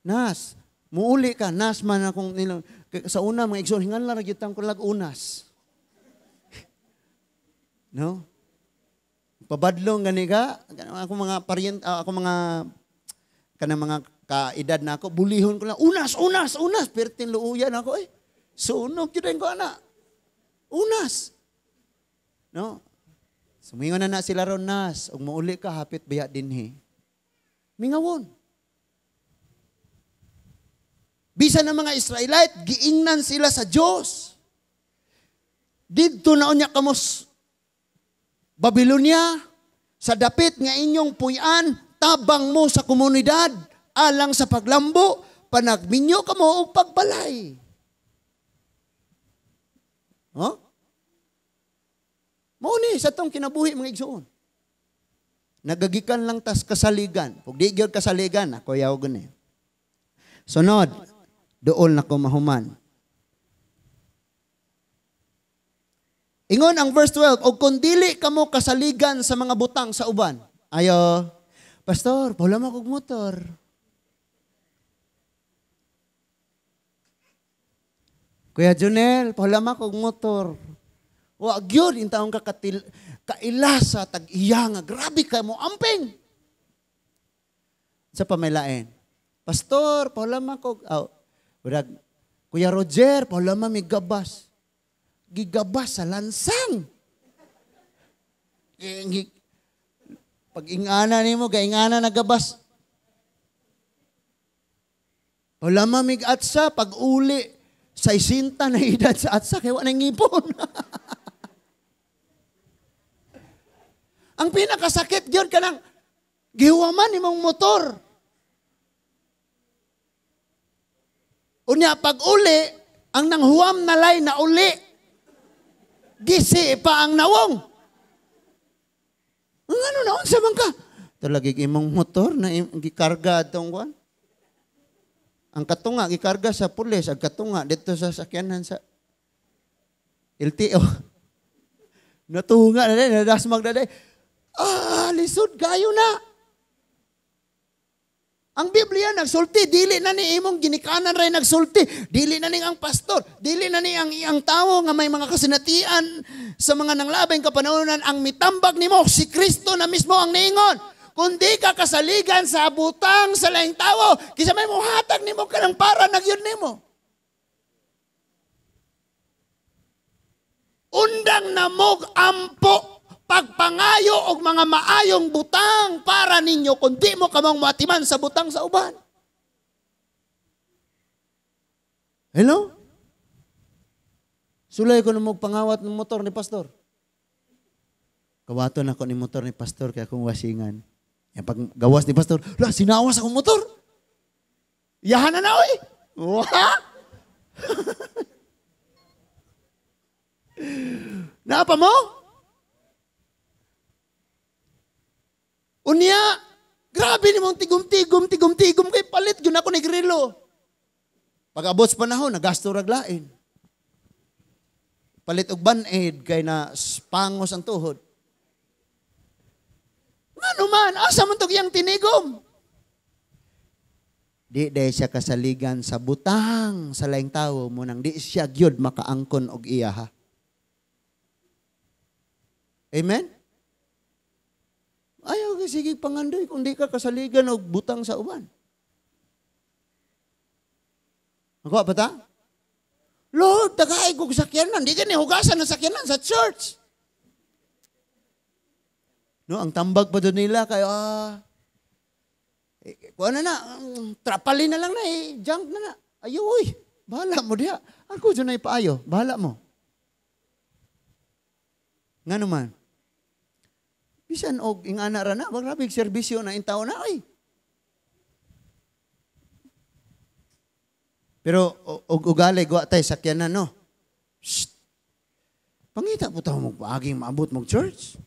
nas, muuli ka, nas man akong nilang, sa una, mga igsoon, hingan lang, nagyutang ko lag unas. No? Pabadlong, gani ka, ako mga parient, ako mga, kanang mga kaedad na ako, bulihon ko lang, unas, unas, unas, pertin luuyan ako, eh. Sunog yun ko, anak. Unas. No? Sumingon na na sila ron, nas. Ug muuli ka, hapit biya dinhi. Mingawon. Bisan ng mga Israelite, giingnan sila sa Diyos. Didto na unya kamos Babylonia, sa dapit nga inyong puy-an, tabang mo sa komunidad, alang sa paglambo, panagminyo kamo og pagbalay. Huh? Mao ni sa tong kinabuhi mga igsoon. Nagagikan lang tas kasaligan. Pag di gyud kasaligan, ako yaw gani. Sunod, dool na ko mahuman. Ingon ang verse 12, og kun dili kamo kasaligan sa mga butang sa uban. Ayo, pastor, wala man kog motor. Kuya Junel, wala man kog motor. Wa gyud in taong kakatil kailasa tag-iya nga grabe ka mo amping. Sa pamilain. Pastor, wala man kog oh, Kuya Roger, wala man mi gabas. Gigabas sa lansang. Pag ingana nimo, gaingana nagabas. Wala man mig atsa pag uli sa isinta na edad sa atsa kay wa nang ngipon. Ang pinakasakit gyud kanang gihuwaman imong motor. Unya pag uli, ang nanghuwam na lay na uli. Gisi pa ang nawong. Ang ano na, unsa man ka? Talagig imong motor na gikarga atong kuan. Ang katunga gikarga sa pulis, ang katunga dito sa sakyanan sa LTO. Natunga na din, nadasmag na din. Ah, lisod kayo na. Ang Biblia nagsulti, dili na ni imong ginikanan ray nagsulti, dili na ni ang pastor, dili na ni ang iyang tawo nga may mga kasinatian sa mga nanglabing kapanahonan, ang mitambag nimo si Kristo na mismo ang niingon. Kundi ka kasaligan sa butang sa laing tawo, kisa may muhatag nimo kanang para nagyud nimo. Undang namog ampo pagpangayo og mga maayong butang para ninyo, kundi mo kamong matiman sa butang sa uban. Hello? Sulay ko na pangawat ng motor ni pastor. Kawaton ako ni motor ni pastor kaya akong wasingan. Yan pag gawas ni pastor, la, sinawas akong motor. Yahan na na, oy. Wah! Naapa mo? Unya, grabe ni mong tigum-tigum, tigum-tigum, kay palit, yun ako ni grilo. Pag abot sa panahon, nagasto raglain. Palit og band-aid, kay na pangos ang tuhod. Ngano man, asa man tog iyang tinigom? Di day siya kasaligan sa butang sa laing tawo mo nang di siya gyud makaangkon og iya ha. Amen? Ayaw, sige pangandoy kung di ka kasaligan og butang sa uban. Ako pa ta? Lord, tagay kog sakyanan. Di ka ni hugasan ang sakyanan sa church. No, ang tambag pa doon nila kayo, kuha na na, trapalin na lang na, junk na na. Ayaw, uy, bahala mo diha. Ako dyan na ipaayo, bahala mo. Nga naman, bisan og ingana ra na, grabe serbisyo na intaw na ay. Pero og ugali gwa tay sakyanan no. Shh. Pangita po tayo magpaaging maabot mag church.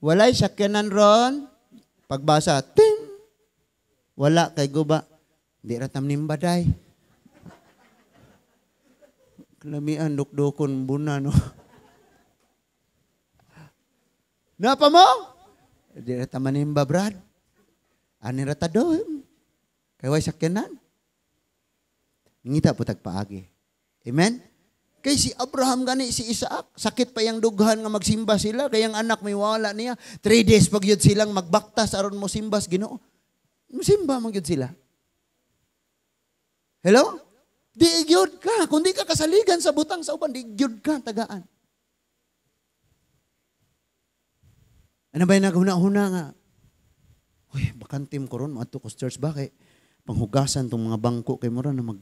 Walay sakyanan ron. Pagbasa, ting. Wala kay guba. Di ra tam nimbaday. Kalamian dukdukon buna no. Napa mo? Di ra ta manimba, Brad. Ani ra ta doon. Kay way sakyanan. Ngita po tagpaagi. Amen? Kay si Abraham gani, si Isaac, sakit pa yang dughan nga magsimba sila, kay ang anak may wala niya. 3 days pag yun silang magbaktas aron mo simbas Ginoo. Mosimba man gyud sila. Hello? Di gyud ka, kung di ka kasaligan sa butang sa uban, di gyud ka tagaan. Ano ba yung naghuna-huna nga? Uy, bakantim ko ron, maadto ko sa church ba? Kay panghugasan tong mga bangko kay mura na mag...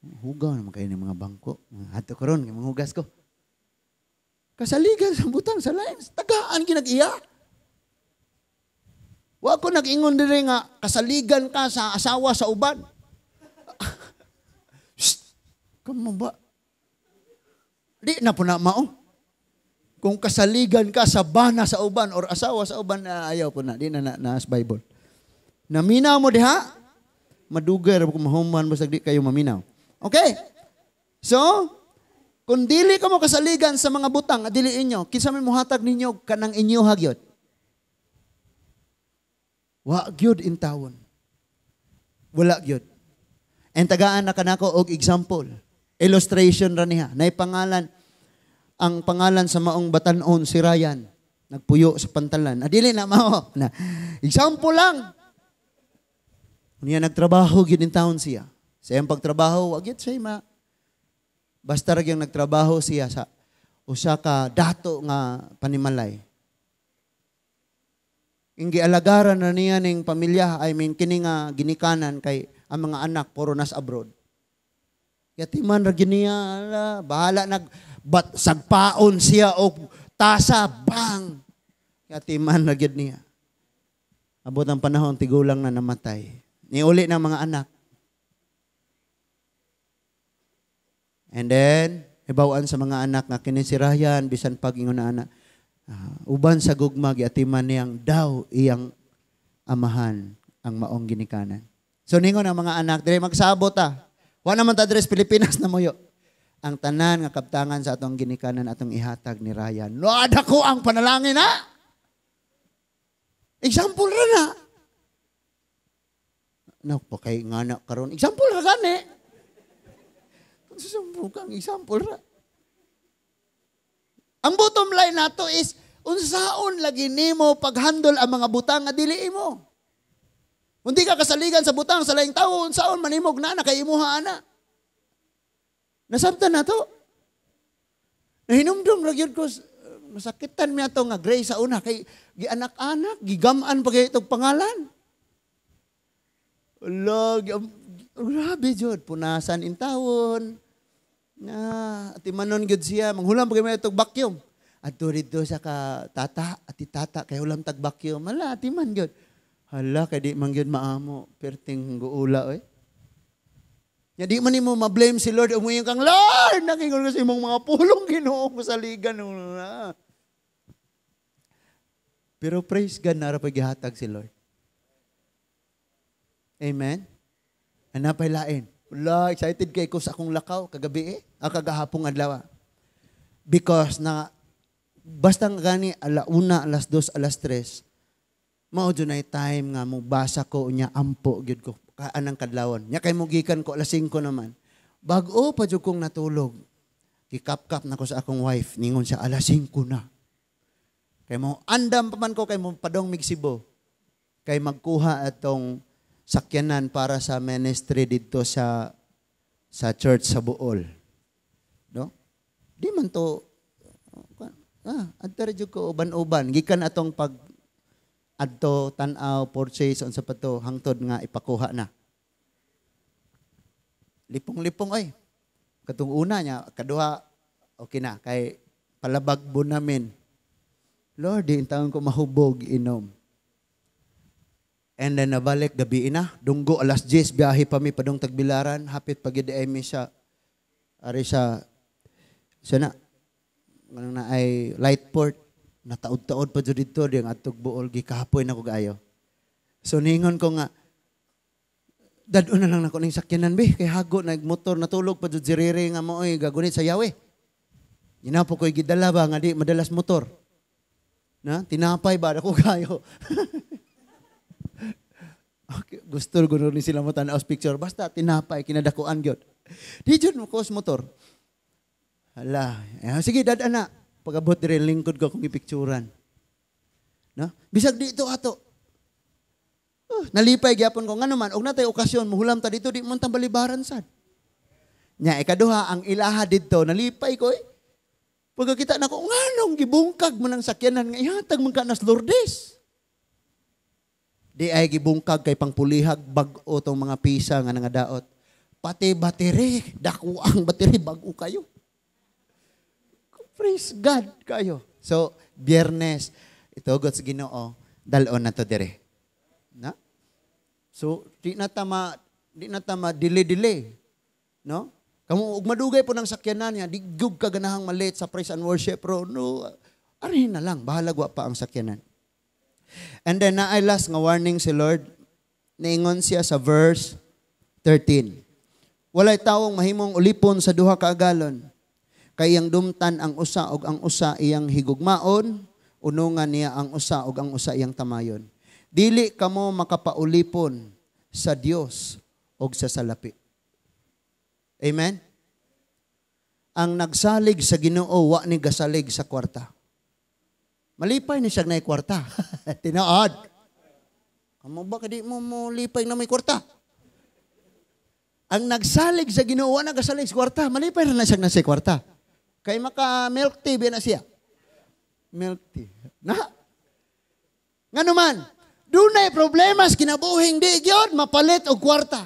Hugaw naman kayo ng mga bangko. Adto ko ron, kay manghugas ko. Kasaligan sa butang sa lain. Tagaan ginag-iya. Wa ko nag-ingon diri nga kasaligan ka sa asawa sa uban. Shh! Kamo ba? Di na po na mao. Kung kasaligan ka sa bana sa uban or asawa sa uban, ayaw po na. Di na na sa Bible. Naminaw mo diha, madugay ra kung mahuman basta di kayo maminaw. Okay? So, kung dili ka mo kasaligan sa mga butang, dili inyo, kinsa may muhatag ninyo kanang inyo hagyod? Wa gyud intawon. Wala gyud. And tagaan na kanako og example. Illustration ra niya. Nay pangalan, ang pangalan sa maong batan-on si Ryan. Nagpuyo sa pantalan. Dili na mao. Na. Example lang. Niya nagtrabaho gyud in town siya. Sa iyang pagtrabaho, wag gyud siya ma. Basta ra gyud nagtrabaho siya sa usa ka dato nga panimalay. Ing gialagaran na niya ning pamilya, I mean kini nga ginikanan kay ang mga anak puro nas abroad. Yatiman ra gyud niya, ala, bahala nag But sagpaon siya og tasa, bang! Atiman na gyud niya. Abot ang panahon, tigulang na namatay. Niuli ng mga anak. And then, hibaw-an sa mga anak nga kini si Ryan, bisan pag ingon na anak, uban sa gugma, giatiman niyang daw iyang amahan ang maong ginikanan. So ningon ang mga anak, dire magsabot ta. Wa naman ta diri sa Pilipinas na moyo. Ang tanan nga kabtangan sa atong ginikanan atong ihatag ni Ryan. No, dako ang panalangin ha. Example ra na. Nako kay ngana karon. Example ra gani. Kung example ra. Ang bottom line nato is unsaon lagi nimo paghandle ang mga butang nga dili imo. Kung di ka kasaligan sa butang sa laing tawo, unsaon manimog na na kay imuha ana. Nasabtan na to. Nahinumdum ra gyud ko, masakitan mi ato nga Gray sa una kay gianak-anak, gigam-an pa kay itong pangalan. Ala, grabe jud, punasan intawon. Na atimanon gyud siya, manghulam pa kay may itong vacuum. Adto didto sa ka tata, ati tata kay hulam tag vacuum. Hala, atiman gyud. Hala, kay di man gyud maamo, perting guula oy. Nya di man nimo ma-blame si Lord, umuyon kang Lord, nakingon ka sa imong mga pulong Ginoo ko saligan na. Pero praise God, nara pa gihatag si Lord. Amen? Anapay lain. Wala, excited kay ko sa akong lakaw kagabi kagahapong adlaw. Because na basta gani 1:00, 2:00, 3:00, mao jud nay time nga mo basa ko unya ampo gyud ko kaanang kadlawon. Nya kay mogikan ko 5:00 naman. Bag-o pa jud kong natulog. Gikapkap na ko sa akong wife, ningon siya 5:00 na. Kay mo andam pa man ko kay mo padong migsibo. Kay magkuha atong sakyanan para sa ministry didto sa church sa Bool. No? Di man to adto ra jud ko uban-uban gikan atong pag adto tan-aw purchase unsa pa to hangtod nga ipakuha na. Lipong-lipong oy. Katong una niya, kaduha okay na kay palabag namin. Lord, di intawon ko mahubog inom. And then nabalik gabi na, dunggo 10:00 biyahe pa mi padung Tagbilaran, hapit pag gyud ay mi sa ari sa na nganong na ay Lightport, nataod-taod pa jud didto diyang adtog Bool, gikapoy na ko kaayo. So ningon ko nga dad-on na lang nako ning sakyanan be kay hago nagmotor natulog pa jud si Rere nga mooy gagunit sa yawe. Ginapo ko'y gidala ba nga di madalas motor. Na tinapay ba ako kayo. Okay, gusto guno ni sila mo tan-aw picture basta tinapay kinadakuan gyud. Di jud mo kos motor. Hala, sige dad ana. Pagabot dire lingkod ko akong gipicturan. No? Bisag dito ato. Nalipay gyapon ko ngano man og natay okasyon muhulam ta dito di man ta balibaran sad. Nya ikaduha ang ilaha didto nalipay ko eh. Pagkakita nako nganong gibungkag man ang sakyanan nga ihatag man ka nas Lourdes. Di ay gibungkag kay pangpulihag bag-o tong mga pisa nga nangadaot. Pati battery, dako ang battery bag-o kayo. Praise God kayo. So, Biyernes, itugot sa Ginoo, dal-on na to dire. Na? So, di na ta ma dili-dili. No? Kamo og madugay po ng sakyanan niya, di gyud ka ganahang malit sa praise and worship pro. No, arhin na lang, bahalag wa pa ang sakyanan. And then naay last nga warning si Lord, niingon siya sa verse 13. Walay tawong mahimong ulipon sa duha ka agalon. Kay iyang dumtan ang usa og ang usa iyang higugmaon, unungan niya ang usa og ang usa iyang tamayon. Dili kamo makapaulipon sa Dios og sa salapi. Amen? Ang nagsalig sa Ginoo wa ni gasalig sa kwarta. Malipay ni siya na kwarta. Tinaad. Kamo ba kadi mo molipay na may kwarta? Ang nagsalig sa Ginoo wa nagasalig sa kwarta. Malipay na siya na sa kwarta. Kay maka milk tea ba na siya? Milk tea. Na. Ngano man, dunay problema sa kinabuhing di gyud mapalit og kwarta.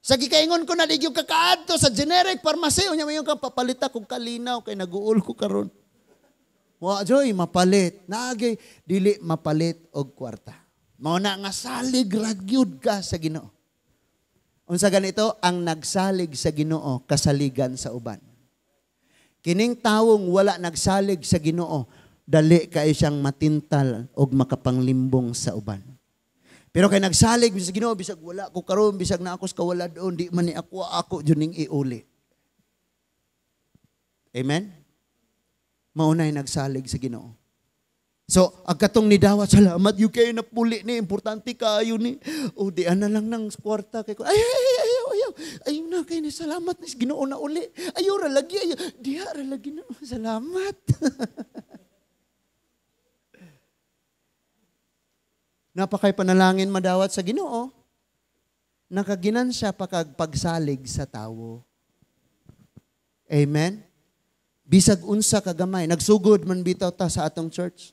Sa gikaingon ko na di gyud ka kaadto sa generic pharmacy, unya mayon ka papalita kog kalinaw kay naguol ko karon. Wa joy mapalit. Naagay dili mapalit og kwarta. Mao na nga salig ra gyud ka sa Ginoo. Unsa ganito ang nagsalig sa Ginoo kasaligan sa uban. Kining tawong wala nagsalig sa Ginoo, dali kay siyang matintal og makapanglimbong sa uban. Pero kay nagsalig sa Ginoo, bisag wala ko karon, bisag na ako sa kawala doon, di man ni ako ako jud ning iuli. Amen? Maunay nagsalig sa Ginoo. So, ag katong nidawat, salamat you kayo napuli ni, importante kayo ni. O, di ana lang ng kwarta kay ko. Ay, ay, ay, ay, ay, ay, na kayo ni, salamat ni Ginoo na uli. Ayaw ra lagi, ayaw, diha ra lagi na, salamat. Napakay panalangin madawat sa Ginoo, nakaginansya pa kag pagsalig sa tawo. Amen? Bisag unsa kagamay, nagsugod man bitaw ta sa atong church.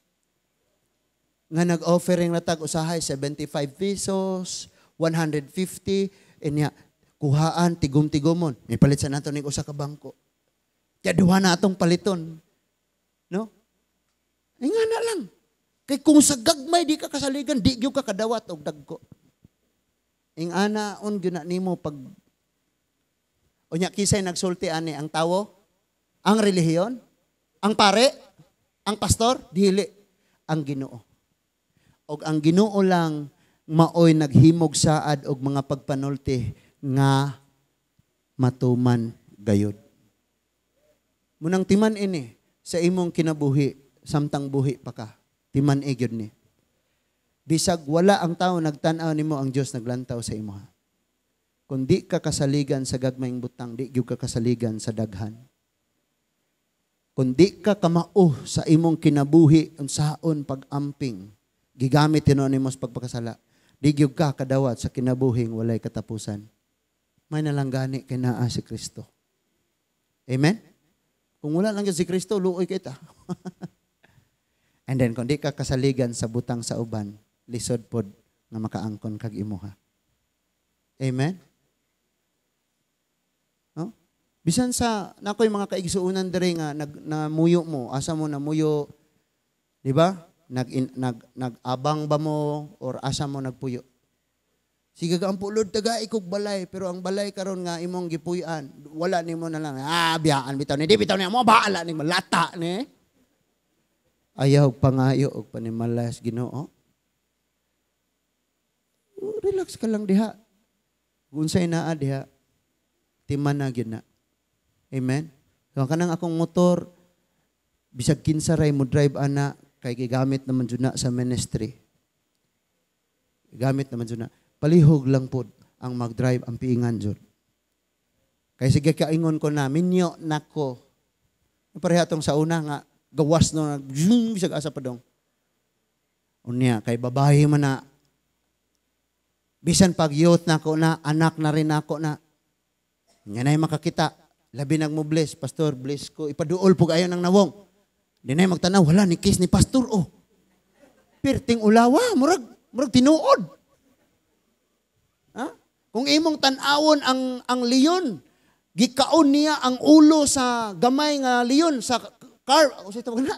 Nga nag-offering na tag usahay 75 pesos, 150, inya kuhaan tigom-tigomon. May palit sa nato ning usa ka bangko. Kaya duha na atong paliton. No? Nga na lang. Kay kung sa gagmay di ka kasaligan, di gyud ka kadawat og dagko. Ingana on gyud na nimo pag unya kisay nagsulti ani ang tawo, ang relihiyon, ang pare, ang pastor, dili ang Ginoo. Og ang Ginoo lang maoy naghimog saad og mga pagpanulti nga matuman gayod. Munang timan ini sa imong kinabuhi samtang buhi pa ka. Timan e gyud ni. Bisag wala ang tao nagtan-aw nimo, ang Dios naglantaw sa imoha. Kung di ka kasaligan sa gagmayng butang, di gyud ka kasaligan sa daghan. Kung di ka kamao sa imong kinabuhi unsaon pag-amping, gigamit tinuon nimo sa pagpakasala, di gyud ka kadawat sa kinabuhing walay katapusan. May nalang gani kay naa si Kristo. Amen? Kung wala lang si Kristo, luoy kita. And then, kung di ka kasaligan sa butang sa uban, lisod pod nga makaangkon kag imuha. Amen? No? Bisan sa, nakoy mga kaigsuunan diri nga namuyo mo, asa mo namuyo, di ba? Nag-abang ba mo or asa mo nagpuyo? Sige ka ang pulod taga ikog balay, pero ang balay karon nga imong gipuy-an, wala nimo na lang. Ah, biyaan bitaw ni, di bitaw ni mo bahala ni malata ni. Ayaw pangayo og panimalas Ginoo. Relax ka lang diha. Unsay naa diha, timan na gyud na. Amen. So kanang akong motor bisag kinsa ray mo drive ana kay gigamit naman jud na sa ministry. Gamit naman jud na. Palihog lang pod ang mag-drive ang piingan jud. Kay sige kaingon ko na minyo nako. Pareha tong sa una nga gawas no nag bisag asa pa dong. Unya kay babae man na bisan pag youth nako na, anak na rin nako na. Nya nay makakita, labi nag mo bless, pastor bless ko, ipaduol pug ayo nang nawong. Di nay magtanaw, wala ni kiss ni pastor oh. Pirting ulawa, murag tinuod. Ha? Kung imong tan-awon ang leon, gikaon niya ang ulo sa gamay nga leon sa car, unsay tawag na?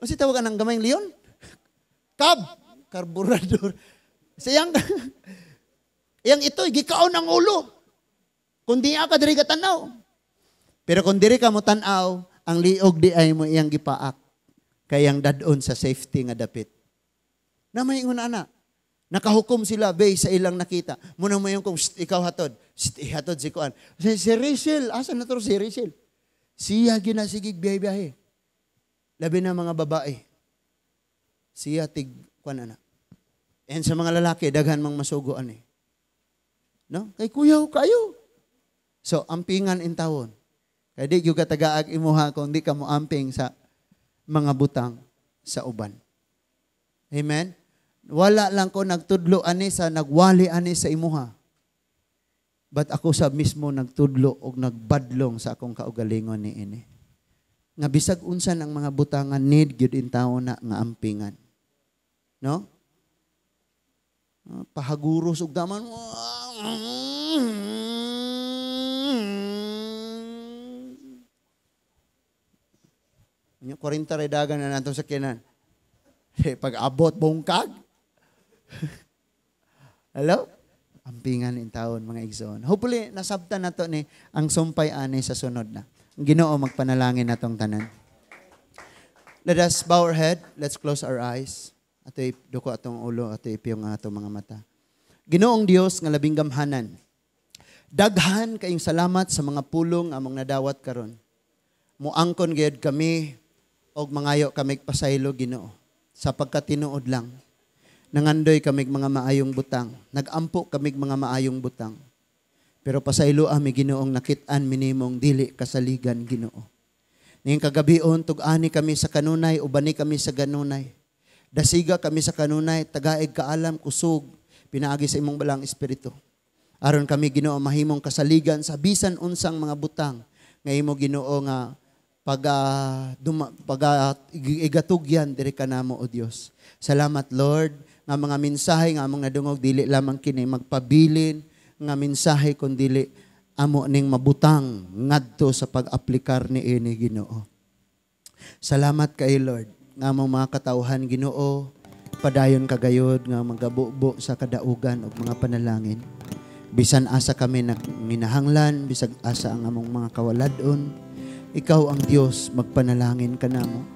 Unsay tawag ang gamay nga leon? Cab, karburador. Siyang yang ito gikaon ang ulo. Kung di ka diri ka tan-aw. Pero kung diri ka mo tan-aw, ang liog di ay mo iyang gipaak. Kay ang dadon sa safety nga dapit. Na may ingon ana. Nakahukom sila based sa ilang nakita. Muna mo yung kung ikaw hatod. Shh, ihatod si kuan. Si Rachel, asa na to si Rachel? Siya ginasigig biyahe-biyahe. Labi na mga babae. Siya tig kuan ana. And sa mga lalaki, daghan mang masugo ani. No? Kay kuyaw kayo. So, ampingan intawon. Kay di gyud ka tagaag imuha kung di ka mo amping sa mga butang sa uban. Amen? Wala lang ko nagtudlo ani sa nagwali ani sa imuha. But ako sa mismo nagtudlo og nagbadlong sa akong kaugalingon ni ini. Nga bisag unsa ng mga butangan need gyud intawon na nga ampingan. No? Pahaguros og daman. Yung 40 ray dagan na nato sa kinan. Pag abot bungkag. Hello? Ampingan in taon mga igsoon. Hopefully nasabtan nato ni ang sumpay ani sa sunod na. Ang Ginoo magpanalangin natong tanan. Let us bow our head. Let's close our eyes. Ato duko atong ulo, ato ipiyong atong mga mata. Ginoong Dios nga labing gamhanan. Daghan kayong salamat sa mga pulong among nadawat karon. Muangkon gyud kami og mangayo kami pasaylo, Ginoo, sa pagkatinuod lang. Nangandoy kami mga maayong butang, nagampo kami mga maayong butang. Pero pasaylo ami, Ginoong nakit-an minimong dili kasaligan, Ginoo. Ning kagabion tug-ani kami sa kanunay, ubani kami sa ganunay. Dasiga kami sa kanunay, tagaig kaalam kusog pinaagi sa imong balang espiritu. Aron kami, Ginoo, mahimong kasaligan sa bisan unsang mga butang nga imo, Ginoo, nga pag igatugyan diri kanamo, o Dios. Salamat, Lord, nga mga mensahe nga among nadungog dili lamang kini magpabilin nga mensahe kundili amo ning mabutang ngadto sa pag-aplikar niini, Ginoo. Salamat kay Lord nga among mga katawhan, Ginoo, padayon kagayod nga magabubo sa kadaugan ug mga panalangin. Bisan asa kami nagminahanglan, bisag asa ang among mga kawaladon, ikaw ang Dios, magpanalangin kanamo.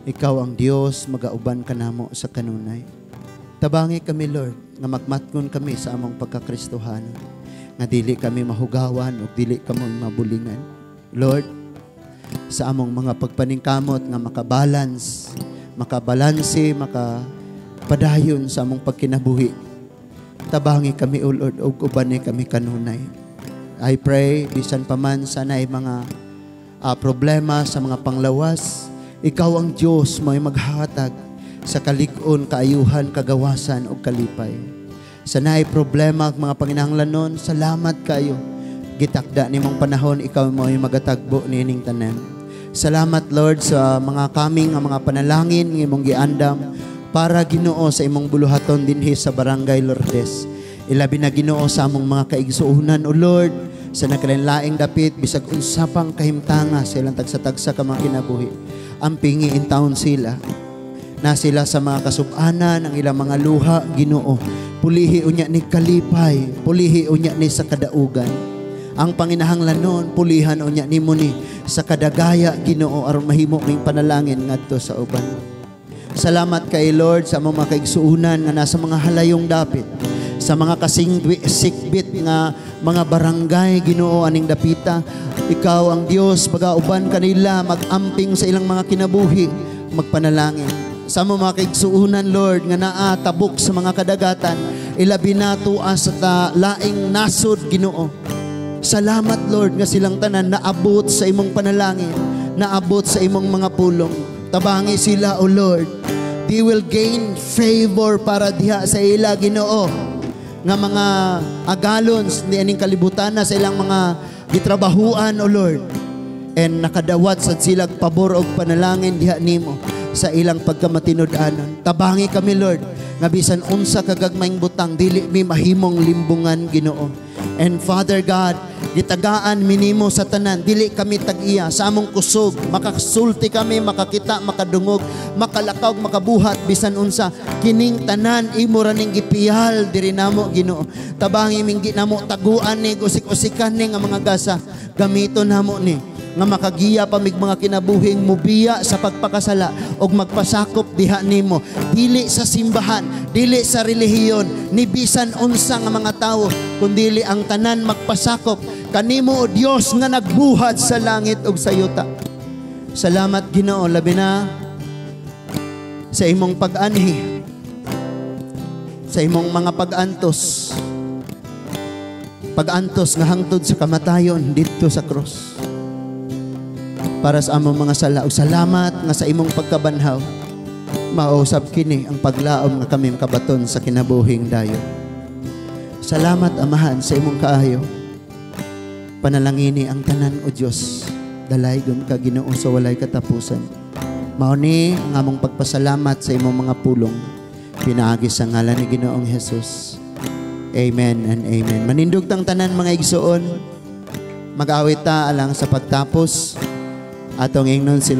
Ikaw ang Dios, magauban kanamo sa kanunay. Tabangi kami, Lord, nga magmatngon kami sa among pagkakristohanon, nga dili kami mahugawan ug dili kami mabulingan. Lord, sa among mga pagpaningkamot nga makabalance, makabalanse, makapadayon sa among pagkinabuhi, tabangi kami, O Lord, ug ubani kami kanunay. I pray, bisan pa man sanay mga problema sa mga panglawas, ikaw ang Diyos may maghatag sa kalig-on, kaayuhan, kagawasan o kalipay. Sanay problema ang mga panginahanglanon, salamat kayo. Gitakda nimong panahon, ikaw mo ay magatagbo niining tanan. Salamat, Lord, sa mga kaming ang mga panalangin ng imong giandam para, Ginoo, sa imong buluhaton dinhi sa Barangay Lourdes. Ilabi na, Ginoo, sa among mga kaigsuonan, O Lord, sa nagkalainlaing dapit bisag unsa pang kahimtanga sa ilang tagsa-tagsa ka mga kinabuhi. Ampingi in taon sila. Na sila sa mga kasub-anan ang ilang mga luha, Ginoo. Pulihi unya ni kalipay, pulihi unya ni sa kadaugan. Ang panginahanglanon, pulihan unya nimo ni sa kadagaya, Ginoo, aron mahimo ning panalangin ngadto sa uban. Salamat kay Lord sa among mga kaigsuonan nga nasa mga halayong dapit, sa mga kasingdwi sikbit nga mga barangay, Ginoo, aning dapita. Ikaw ang Dios, pagauban kanila, magamping sa ilang mga kinabuhi, magpanalangin. Sa among mga kaigsuonan, Lord, nga naa tabok sa mga kadagatan, ilabi na tua sa laing nasod, Ginoo. Salamat, Lord, nga silang tanan naabot sa imong panalangin, naabot sa imong mga pulong. Tabangi sila, O Lord. They will gain favor para diha sa ila, Ginoo, nga mga agalons ni aning kalibutan na sa ilang mga gitrabahuan, O Lord. And nakadawat sa silag pabor og panalangin diha nimo sa ilang pagkamatinud-anon. Tabangi kami, Lord, nga bisan unsa kagagmayng butang dili mi mahimong limbungan, Ginoo. And Father God, gitagaan minimo sa tanan, dili kami tag-iya sa among kusog, makasulti kami, makakita, makadungog, makalakaw, makabuhat bisan unsa kining tanan imo ra ning gipiyal diri namo, Ginoo. Tabangi ming ginamo taguan ni usik-usikan ni nga mga gasa, gamiton namo ni nga makagiya pa mig mga kinabuhing mubiya sa pagpakasala og magpasakop diha nimo, dili sa simbahan, dili sa relihiyon, ni bisan unsa nga mga tawo, kundili ang tanan magpasakop kanimo, o Dios, nga nagbuhat sa langit ug sa yuta. Salamat, Ginoo, labi na sa imong pag-anhi, sa imong mga pag-antos, pag-antos nga hangtod sa kamatayon didto sa krus para sa among mga sala. Ug salamat nga sa imong pagkabanhaw, mausab kini ang paglaom nga kami makabaton sa kinabuhing dayon. Salamat, Amahan, sa imong kaayo. Panalangini ang tanan, O Dios. Dalaygon ka, Ginoo, sa walay katapusan. Mao ni ang among pagpasalamat sa imong mga pulong, pinaagi sa ngalan ni Ginoong Jesus. Amen and amen. Manindog tang tanan, mga igsoon. Mag-awit ta alang sa pagtapos. Atong ingnon si Lord.